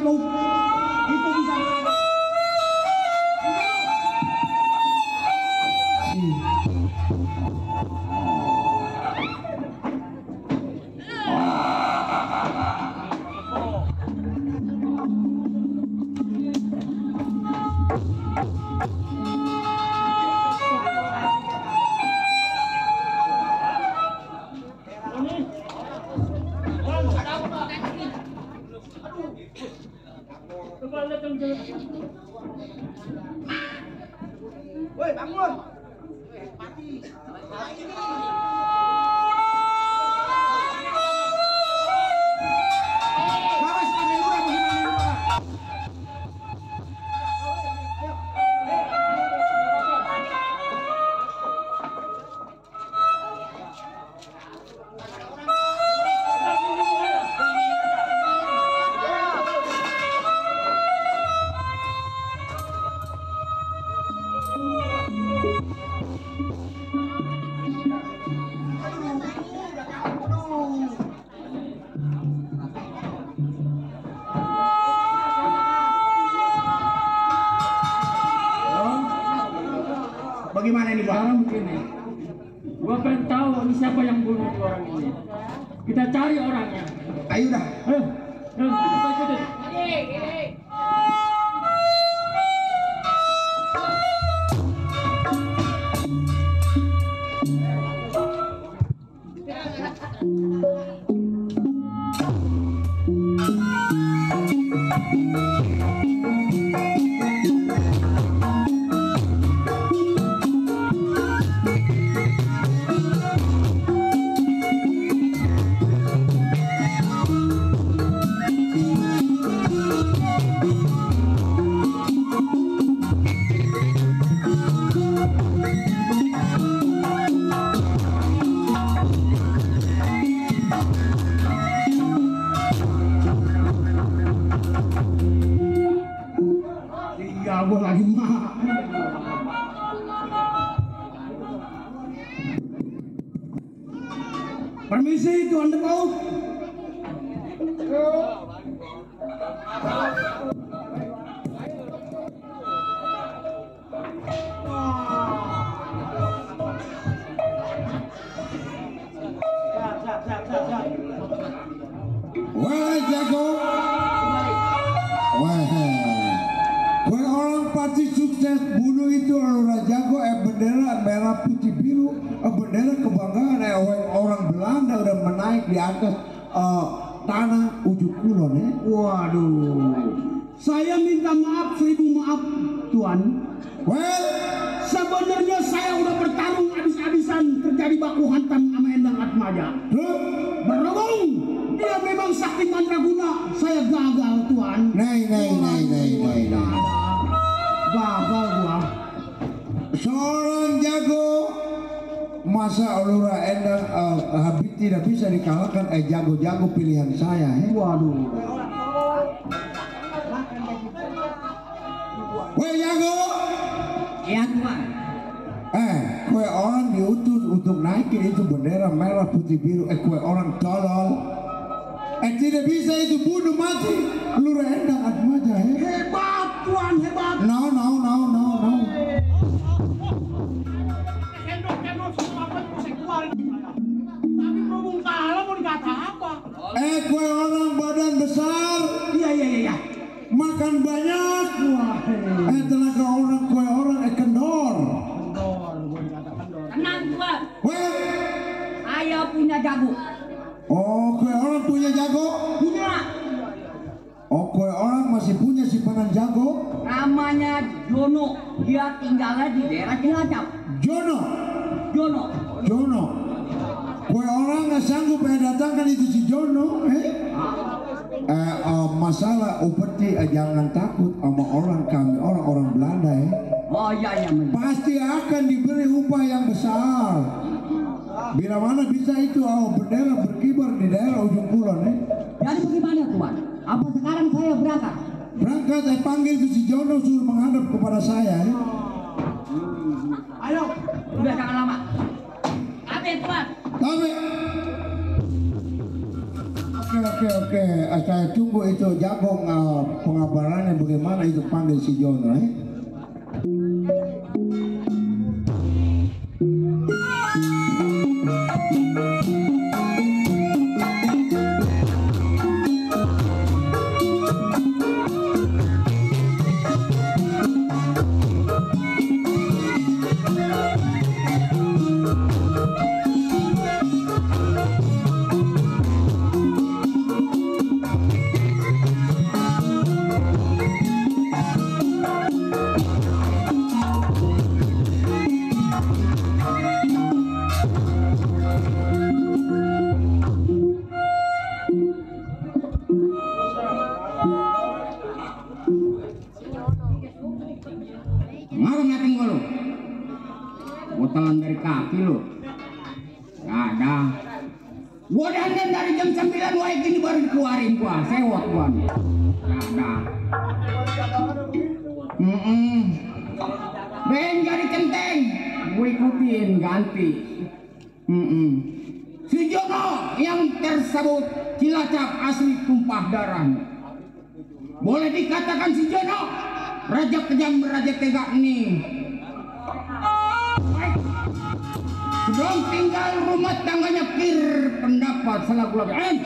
C: Bau. Itu bisa. Woi, bangun. Mati. Bagaimana ini Pak?
G: Sekarang begini, gua pengen tahu ini siapa yang bunuh orang ini. Kita cari orangnya.
C: Ayo dah.
G: Kita ikutin.
C: Iya, gua lagi mah. Permisi Tuan Depau.
D: Wah jago. Wah. Kue orang pasti sukses bunuh itu orang jago bendera merah putih biru bendera kebanggaan orang Belanda udah menaik di atas tanah ujung kulon ya.
C: Waduh. Saya minta maaf 1000 maaf Tuan.
D: Well,
C: Sebenarnya saya udah bertarung habis-habisan terjadi baku hantam sama Endang Atmaja. Berhubung dia memang sakti mandraguna, saya gagal Tuan.
D: Nei.
C: Gagal gua.
D: Seorang jago masa Lura Endang Habib tidak bisa dikalahkan jago-jago pilihan saya ya.
C: Waduh.
D: Weh jago.
E: Iya Tuan.
D: Kue orang diutus untuk naikin itu bendera merah putih biru. Kue orang tolol. Tidak bisa itu bunuh mati Lura Endang Atmaja ya.
C: Hebat Tuan, hebat.
D: No.
C: Tapi berhubung kalah mau dikata apa?
D: Kue orang badan besar,
C: Iya.
D: makan banyak.
C: Wah.
D: Tenaga orang kue orang kendor.
E: Tenang Tuan.
D: Weh.
E: Saya punya jago.
D: Oh, kue orang punya jago?
E: Punya.
D: Oh, kue orang masih punya simpanan jago?
E: Namanya Jono. Dia tinggalnya di daerah Cilacap.
D: Jono. Kue orang nggak sanggup datangkan itu si Jono, masalah upeti jangan takut sama kami orang Belanda ya.
E: Oh iya.
D: Pasti akan diberi upah yang besar. Bila mana bisa itu bendera berkibar di daerah ujung kulon ya.
E: Jadi bagaimana Tuan? Apa sekarang saya berangkat?
D: Berangkat saya panggil itu si Jono suruh menghadap kepada saya ya.
E: Ayo, udah jangan lama. Abe Tuan.
D: Tapi. Oke. Oke. Saya tunggu itu Jagong pengabarannya bagaimana itu panggil si Jono.
B: Ngaruh ngating gua lu. Botalan dari kaki lu. Gak ada. Gua dandan dari jam 9 wae gini baru dikeluarin gua. Sewot gua nih. Gak ada. Ben jadi centeng. Gua ikutin ganti. Si Jono yang tersebut Cilacap asli tumpah darahnya. Boleh dikatakan si Jono raja kejam, raja tega nih. Sebelum tinggal rumah tangganya kir pendapat selaku lagi.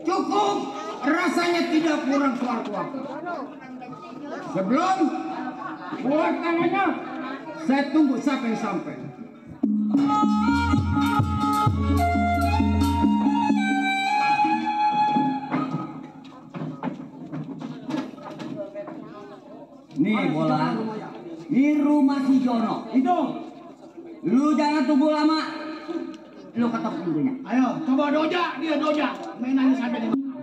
B: Cukup, rasanya tidak kurang suatu waktu. Sebelum buat tangannya, saya tunggu sampai.
E: Nih bola, di rumah si Jono.
C: Itu.
E: Lu jangan tunggu lama. Lu ketok pintunya.
C: Ayo, coba doja. Mainannya sampai di mana?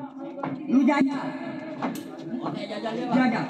E: Lu jajal. Jajal.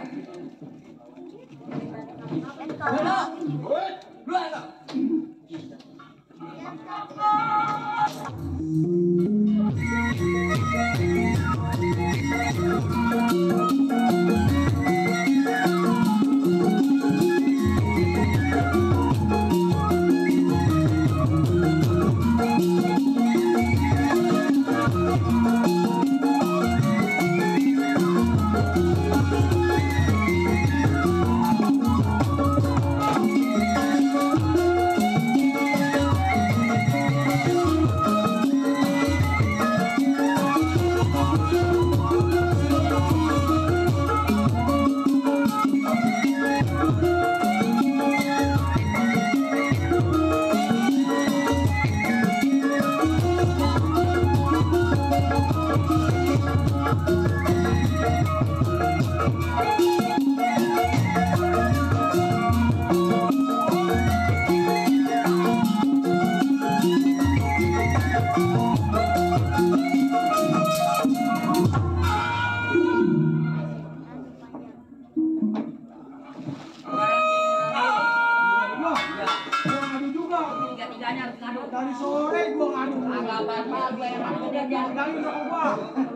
C: Dari sore gua ngadu.
F: Agak apa-apa, gue emang udah
C: Dari gua.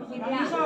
C: Bisa.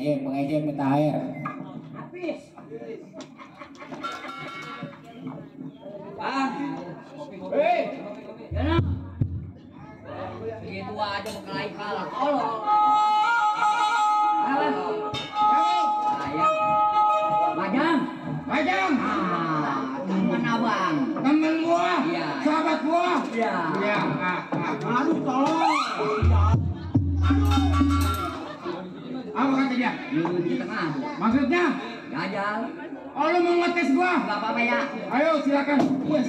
H: Pengajian minta air.
E: Begitu aja berkelahi kalah. Tolong. Bajang.
B: Bajang.
E: Teman abang.
B: Temen gua.
E: Iya.
B: Sahabat gua.
E: Iya.
B: Iya.
C: Aduh, tolong.
B: Apa kata dia?
E: Nyuruh di tengah.
B: Maksudnya?
E: Gajal.
B: Oh, lu mau ngetes gua?
E: Gak apa-apa ya.
B: Ayo silakan. Yes.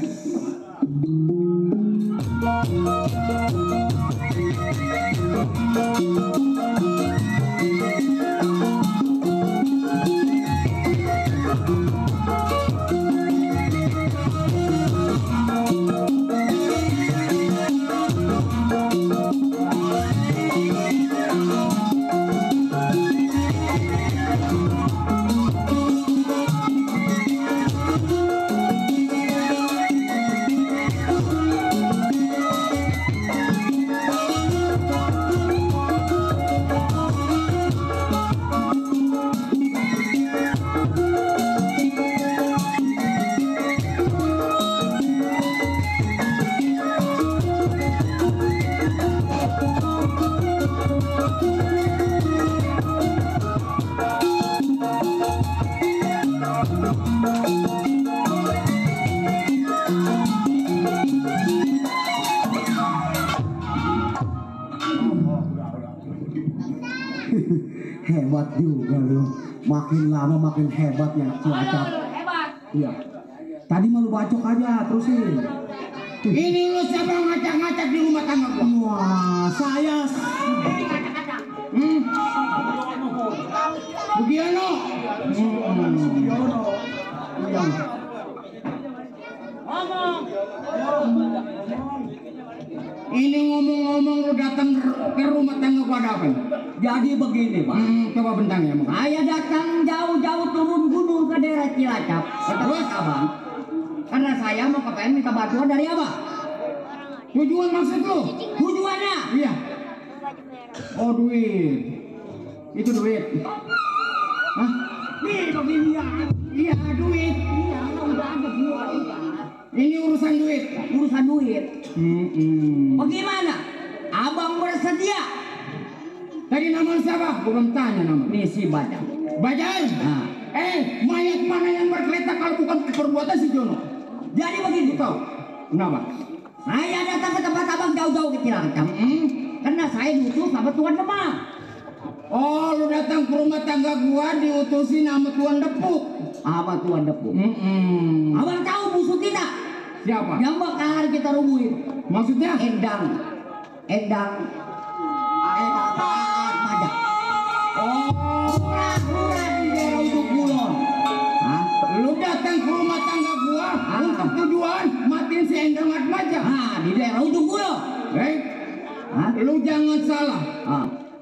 D: Hebat juga lu. Makin lama makin hebat ya Cilacap.
E: Hebat.
D: Iya. Tadi malu bacok aja terusin.
B: Ini lu siapa ngacak-ngacak di rumah tangga gua?
D: Wah, saya.
B: Bugiono. Ini ngomong-ngomong lu datang ke rumah tangga gua ada apa?
E: Jadi begini, Pak.
B: Coba bentang ya, Bang.
E: Saya datang jauh-jauh turun gunung ke daerah Cilacap. Terus abang, karena saya mau kepengen minta bantuan dari abang.
B: Tujuan maksud lu?
E: Tujuannya?
B: Iya. Oh, duit. Itu duit. Hah?
E: Nih beginian.
B: Iya, duit.
E: Iya, udah ada semua.
B: Ini urusan duit.
E: Urusan duit. Bagaimana? Abang bersedia?
B: Tadi nama siapa? Gua belum tanya nama.
E: Nih si Bajang.
B: Bajang.
E: Nah,
B: Mayat mana yang bergeletak kalau bukan perbuatan si Jono?
E: jadi begini
B: Tahu? Kenapa?
E: saya datang ke tempat abang jauh-jauh ke Cilacap. Karena saya diutus sama Tuan Demang.
B: Oh, lu datang ke rumah tangga gua diutusin sama Tuan Depuk.
E: Apa Tuan Depuk? Abang tahu musuh kita?
B: Siapa?
E: Yang bakal kita rumuhin.
B: Maksudnya?
E: Endang Atmaja. Lurah di daerah Ujung Kulon.
B: Lu datang ke rumah tangga gua untuk tujuan matiin si Endang Atmaja.
E: Di daerah Ujung Kulon.
B: Lu jangan salah.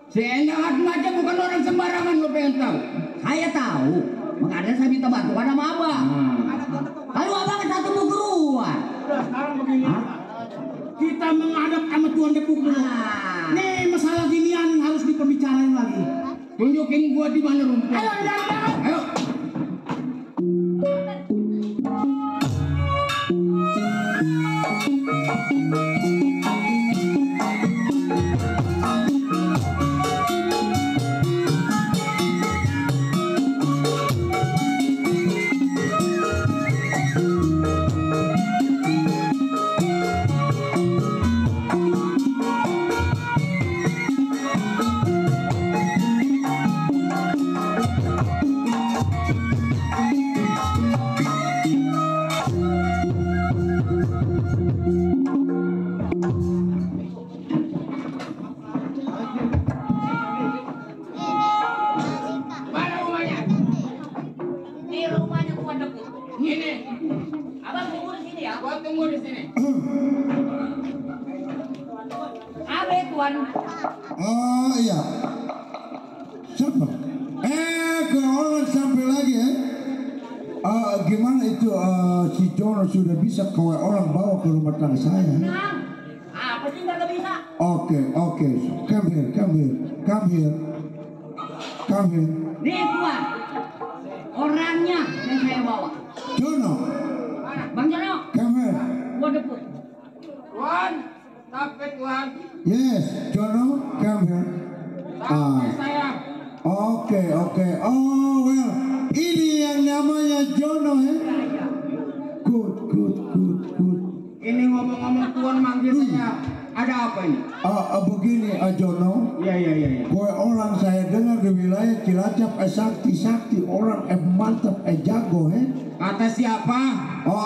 B: Si Endang Atmaja bukan orang sembarangan, lu pengen tahu?
E: Saya tahu. Makanya saya minta bantuan sama abang. Lalu abang ke satu bukuruan.
C: Udah, sekarang begini.
B: Kita menghadap sama Tuan Depuk dulu.
C: Nih, masalah ginian harus diperbicarain lagi.
B: Tunjukin gua di mana rumput.
C: Ayo,
B: Ayo.
E: Abang tunggu di sini ya.
B: Gua tunggu di sini.
E: Abe tuan.
D: Oh iya. Siapa? Orang sampai lagi ya. Gimana itu si Jono sudah bisa kau orang bawa ke rumah tangga saya?
E: Nah, apa sih nggak bisa?
D: Oke. Come here.
E: Nih tuan, orangnya yang saya bawa.
D: Jono,
E: Bang Jono,
D: come here.
E: gua deput.
B: Tuan, sampai Tuan.
D: Yes, Jono, come here.
B: Sampai sayang.
D: Oke. Oh well, ini yang namanya Jono ya. Good.
B: Ini ngomong-ngomong Tuan manggil saya. Ada apa ini?
D: Begini Jono.
B: Iya.
D: Kowe orang saya dengar di wilayah Cilacap sakti orang mantap jago
B: Kata siapa?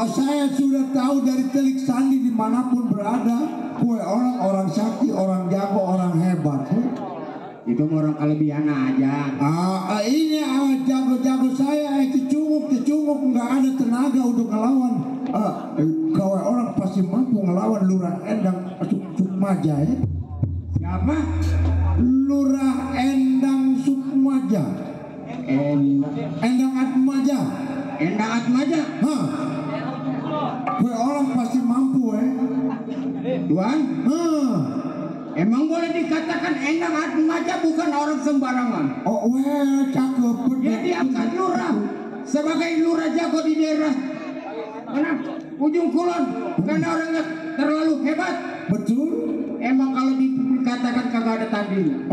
D: Saya sudah tahu dari telik sandi dimanapun berada. Kowe orang sakti, orang jago, orang hebat.
B: Itu orang kelebihan aja.
D: Ini jago saya itu cunguk nggak ada tenaga untuk ngelawan. Kowe orang pasti mampu ngelawan Lurah Endang Sukmaja ya.
B: Siapa?
D: Lurah Endang Sukmaja. Endang Atmaja.
B: Endang Atmaja.
D: Kowe orang pasti mampu
B: Tuan, emang boleh dikatakan Endang Atmaja bukan orang sembarangan.
D: Cakep.
B: Dia diangkat lurah sebagai lurah jago di daerah mana? Ujung Kulon. Karena orangnya terlalu hebat.
D: Betul.
B: Emang kalau dikatakan kagak ada tanding.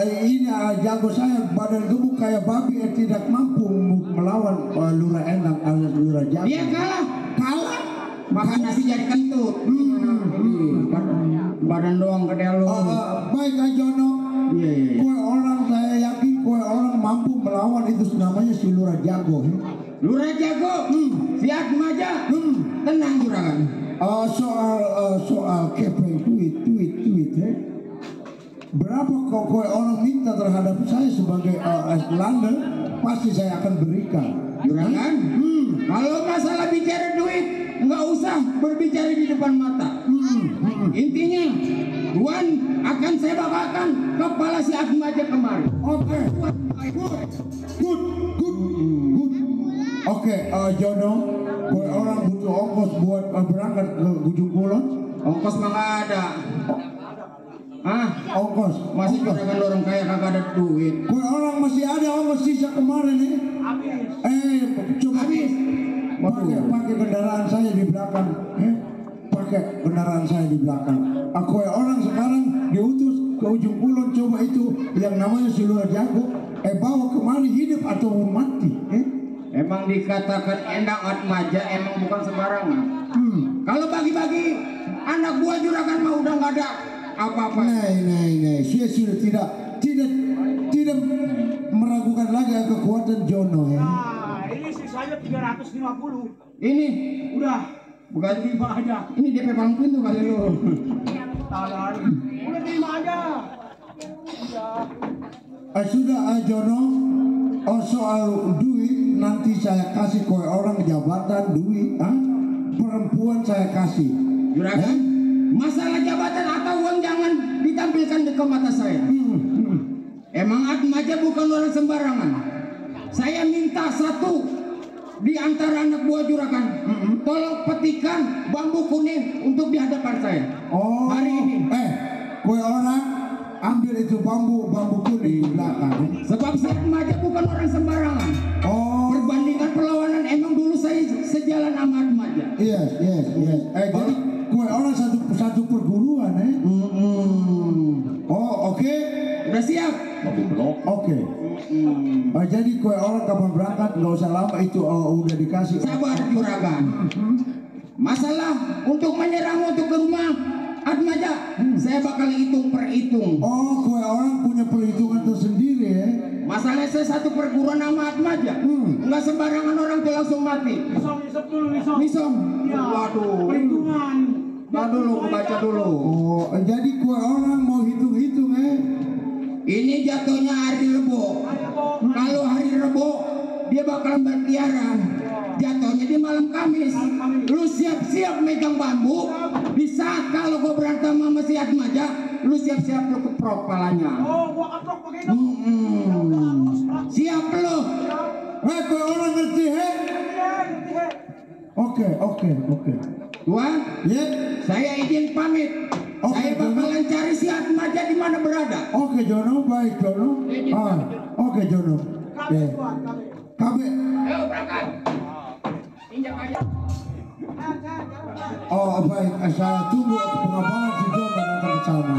D: Ini jago saya badan gemuk kayak babi tidak mampu melawan Lurah Endang alias Lurah Jago.
B: Dia kalah. Makan nasi jadi kentut. Badan doang gede lu.
D: Baik Jono.
B: Iya.
D: Kowe orang saya yakin kowe orang mampu melawan itu namanya si Lurah Jago.
B: Lurah Jago. Si Atmaja. Tenang juragan.
D: Soal kepeng duit berapa kowe orang minta terhadap saya sebagai London pasti saya akan berikan
B: juragan. Kalau masalah bicara duit nggak usah berbicara di depan mata. Intinya Tuan akan saya bawakan kepala si Atmaja kemari.
D: Oke. Good. Oke, Jono, kowe orang butuh ongkos buat berangkat ke Ujung Kulon?
B: Ongkos mah nggak ada.
D: Ongkos.
B: Masih juragan orang kaya kagak ada duit.
D: Kowe orang masih ada ongkos sisa kemarin nih? Coba
B: Habis.
D: pakai kendaraan saya di belakang. Pakai kendaraan saya di belakang. Kowe orang sekarang diutus ke Ujung Kulon, coba itu yang namanya si Lurah Jago. Bawa kemari hidup atau mati.
B: Emang dikatakan Endang Atmaja emang bukan sembarangan. Kalau bagi-bagi anak buah juragan mah udah nggak ada apa-apa.
D: Nah, saya sudah tidak meragukan lagi kekuatan Jono ya.
C: Ini sisanya 350.
B: Ini
C: Udah.
B: bukan
C: Terima aja.
B: ini DP paling pintu kali lu.
C: Talan. Udah terima aja.
D: Sudah Jono. Soal duit nanti saya kasih kowe orang jabatan duit. Perempuan saya kasih.
B: Juragan, masalah jabatan atau uang jangan ditampilkan di mata saya. Emang Atmaja bukan orang sembarangan. Saya minta satu di antara anak buah juragan, tolong petikan bambu kuning untuk di hadapan saya. Hari ini.
D: Kowe orang ambil itu bambu kuning di belakang.
B: Sebab si Atmaja bukan orang sembarangan. Perbandingan perlawanan emang dulu saya sejalan sama Atmaja.
D: Yes. Jadi kowe orang satu perguruan Oke.
B: Udah siap?
D: Oke. Jadi kowe orang kapan berangkat nggak usah lama itu udah dikasih.
B: Sabar juragan. Masalah untuk menyerang untuk ke rumah Atmaja, saya bakal hitung per hitung.
D: Kowe orang punya perhitungan tersendiri ya.
B: Masalahnya saya satu perguruan sama Atmaja. Nggak sembarangan orang tuh langsung mati.
C: Nisong dulu.
B: Nisong.
C: Ya.
B: Waduh.
C: Perhitungan.
B: Nah dulu, baca dulu.
D: Jadi kowe orang mau hitung-hitung
B: Ini jatuhnya hari Rebo. Kalau hari Rebo dia bakalan berkeliaran. jatuhnya di malam Kamis. Lu siap-siap megang bambu. Di saat kalau gua berantem sama si Atmaja, lu siap-siap lu keprok palanya.
C: Oh, gua keprok begini.
B: Siap lu.
D: Hei, kau orang ngerti, hei? Oke.
B: Tuan,
D: Ya.
B: saya izin pamit.
D: Oke,
B: Saya bakalan cari si Atmaja di mana berada.
D: Oke, Jono, baik Jono. Oke, Jono. Ya. Kabe.
B: Ayo berangkat. Injak aja.
D: Oh, baik. Saya tunggu pengabaran si Jono datang ke sana.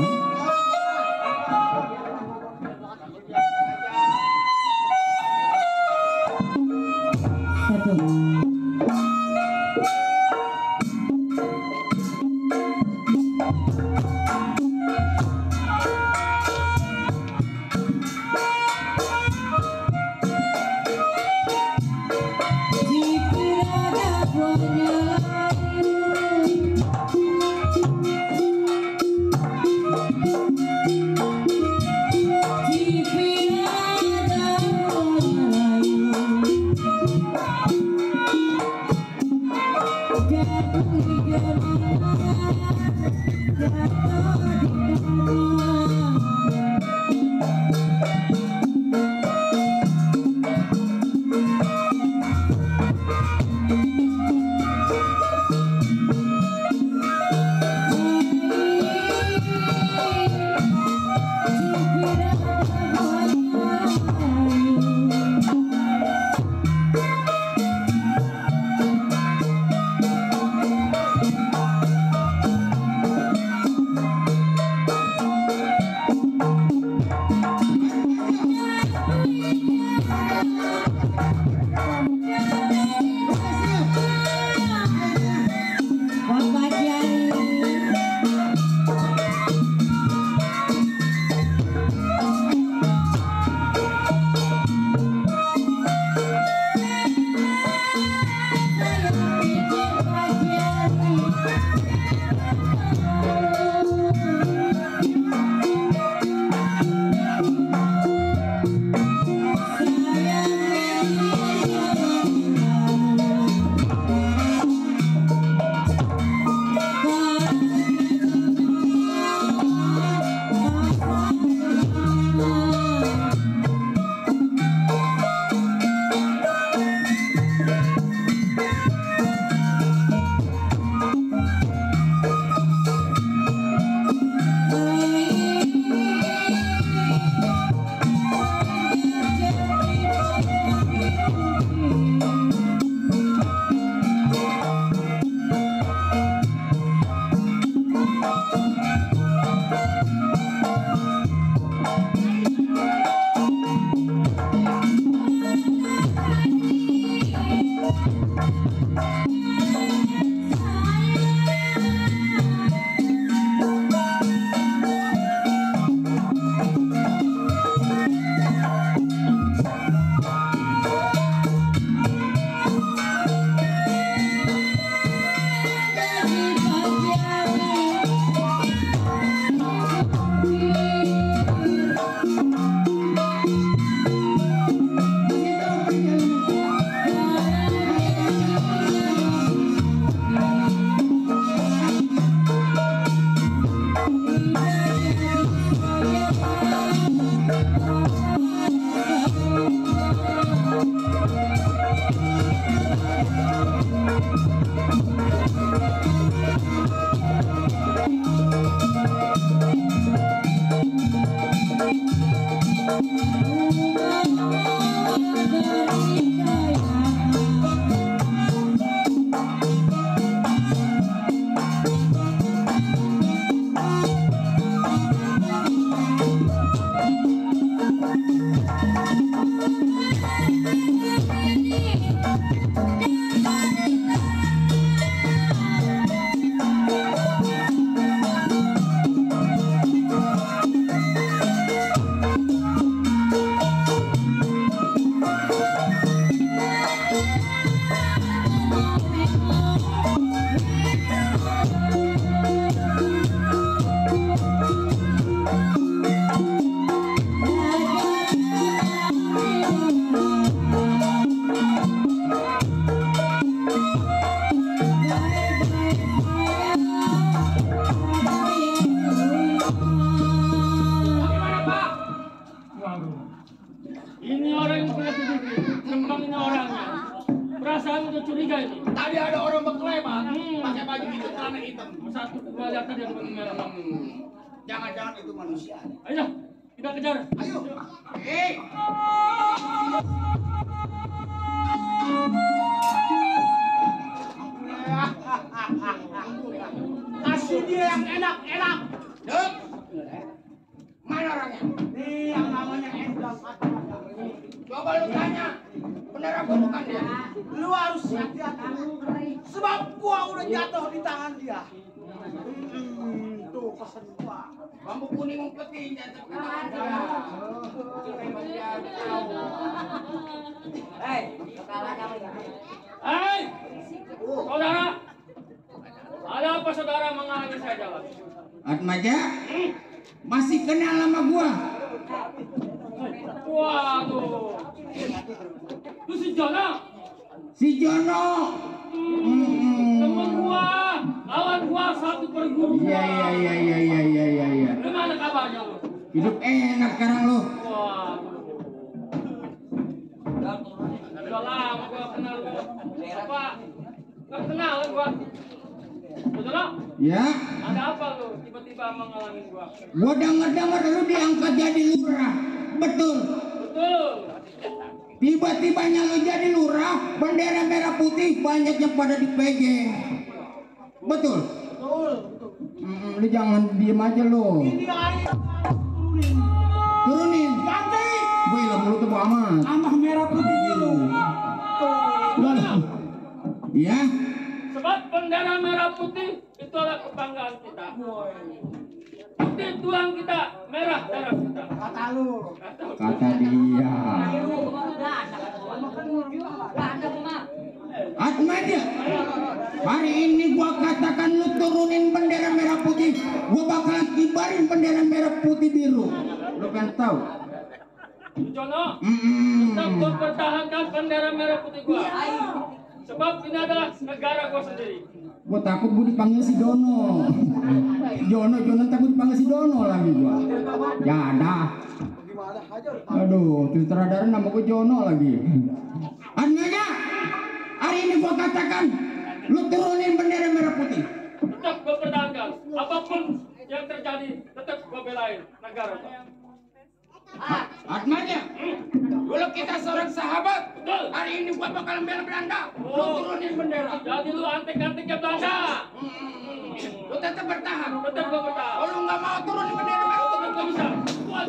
C: Pak. Pakai baju hitam, celana hitam.
G: Satu gua lihat tadi yang merah.
C: Jangan-jangan itu manusia.
G: Ayo, kita kejar.
C: Ayo. Kasih dia yang enak-enak.
B: Dek, mana orangnya?
C: Nih yang namanya Endang.
B: Coba lu tanya. Bener apa bukan dia?
C: Lu harus hati-hati. Sebab gua udah jatuh di tangan dia. Tuh pesan gua.
B: Bambu kuning umpetin jatuh ke tangan dia.
G: Hei, saudara. Ada apa saudara menghalangi saya jalan?
E: Atmaja, masih kenal sama gua?
G: Waduh. Itu si Jono.
E: Si Jono.
G: Temen gua, lawan gua satu perguruan.
E: Iya.
G: Gimana kabarnya lu?
E: Hidup enak sekarang lo.
G: Waduh. Udah lama gua kenal lu. Apa? Gak kenal gua. Jono,
E: Ya,
G: ada apa lu? Tiba-tiba mengalami gua.
E: gua dengar lu diangkat jadi lurah. Betul.
G: Betul.
E: Tiba-tibanya lu jadi lurah, bendera merah putih banyak yang pada dipegang. Betul. Lu jangan diem aja lu.
C: Ini air turunin.
E: Turunin.
C: Ganti.
E: Gue lah mulut tuh amat.
C: Tambah merah putih biru.
E: Ya.
G: Sebab bendera merah putih itu adalah kebanggaan kita. Putih tulang kita, merah darah kita.
C: Kata lu.
E: Kata dia. Atmaja, hari ini gua katakan lu turunin bendera merah putih, gua bakalan kibarin bendera merah putih biru. Lu kan tahu?
G: Jono, tetap mempertahankan bendera merah putih gua. Sebab ini adalah negara gua sendiri.
E: Gua takut gua dipanggil si Dono. Jono takut dipanggil si Dono lagi gua. Ya dah. Aduh, sutradara nama gua Jono lagi. Atmaja, hari ini gua katakan lu turunin bendera merah putih.
G: Tetap gua pertahankan. Apapun yang terjadi, tetap gua belain negara gua.
B: Atmaja, dulu kita seorang sahabat.
G: Betul.
B: Hari ini gua bakal bela Belanda. Lu turunin bendera.
G: Jadi lu antek-anteknya Belanda.
B: Lu tetap bertahan.
G: Tetap gua bertahan.
B: Kalau lu nggak mau turunin bendera merah putih,
G: Tetap gua bisa. Kuat.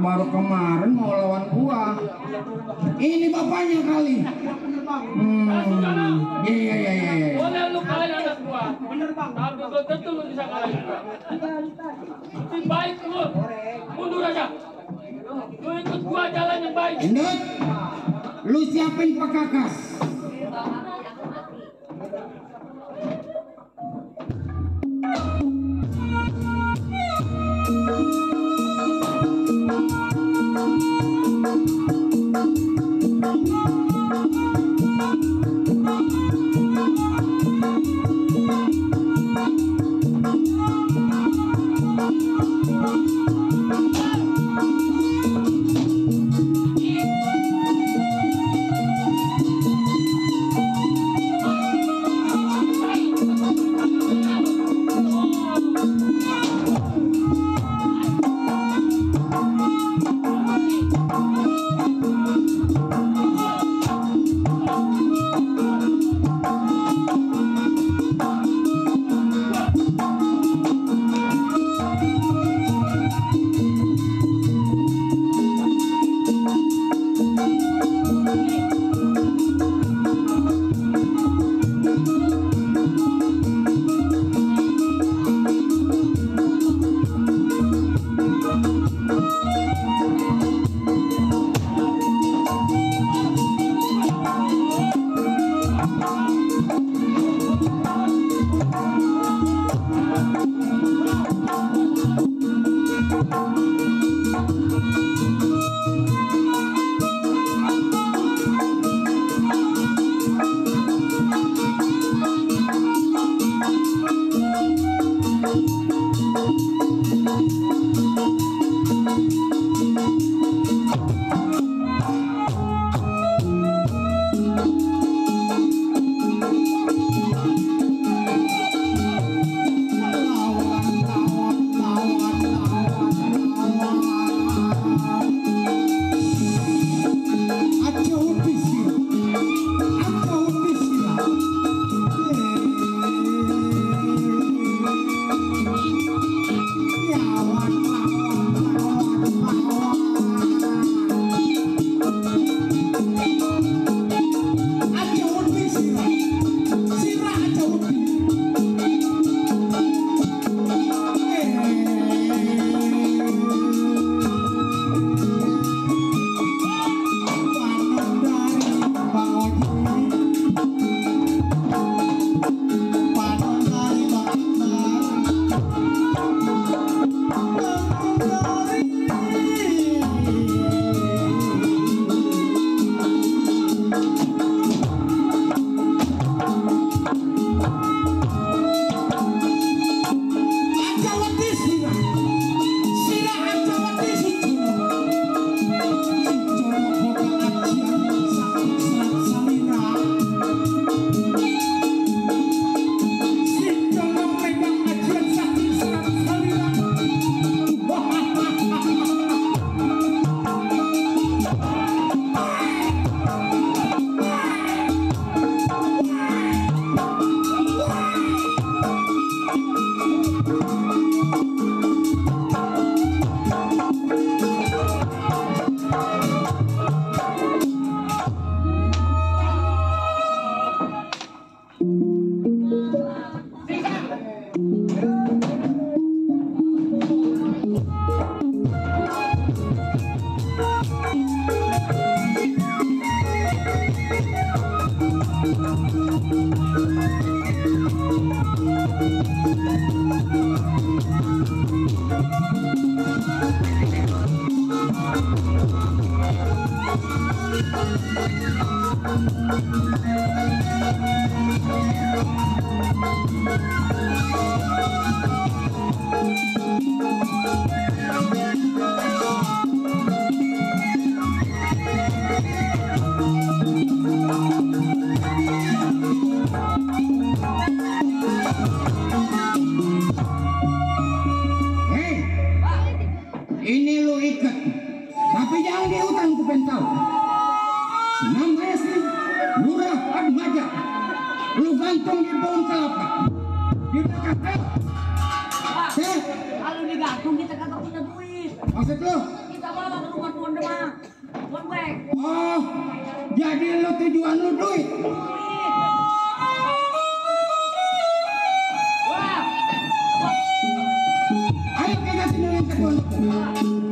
E: baru kemarin mau lawan gua. Ini bapaknya kali. Iya.
G: Boleh lu kalahin anak gua. Bener bang. Tapi belum tentu lu bisa kalahin. Lebih baik lu mundur aja. Lu ikut gua jalan yang baik.
E: Endut, lu siapin pekakas. Ini lu ikat, tapi jangan di hutan ku pentau. Namanya sih Lurah Atmaja. Lu gantung di pohon kelapa. Di dekat
F: Kalau digantung kita kagak punya duit.
E: maksud lu?
F: Kita bawa
E: Oh, jadi lu tujuan lu duit. Ayo kita tidur yang kedua.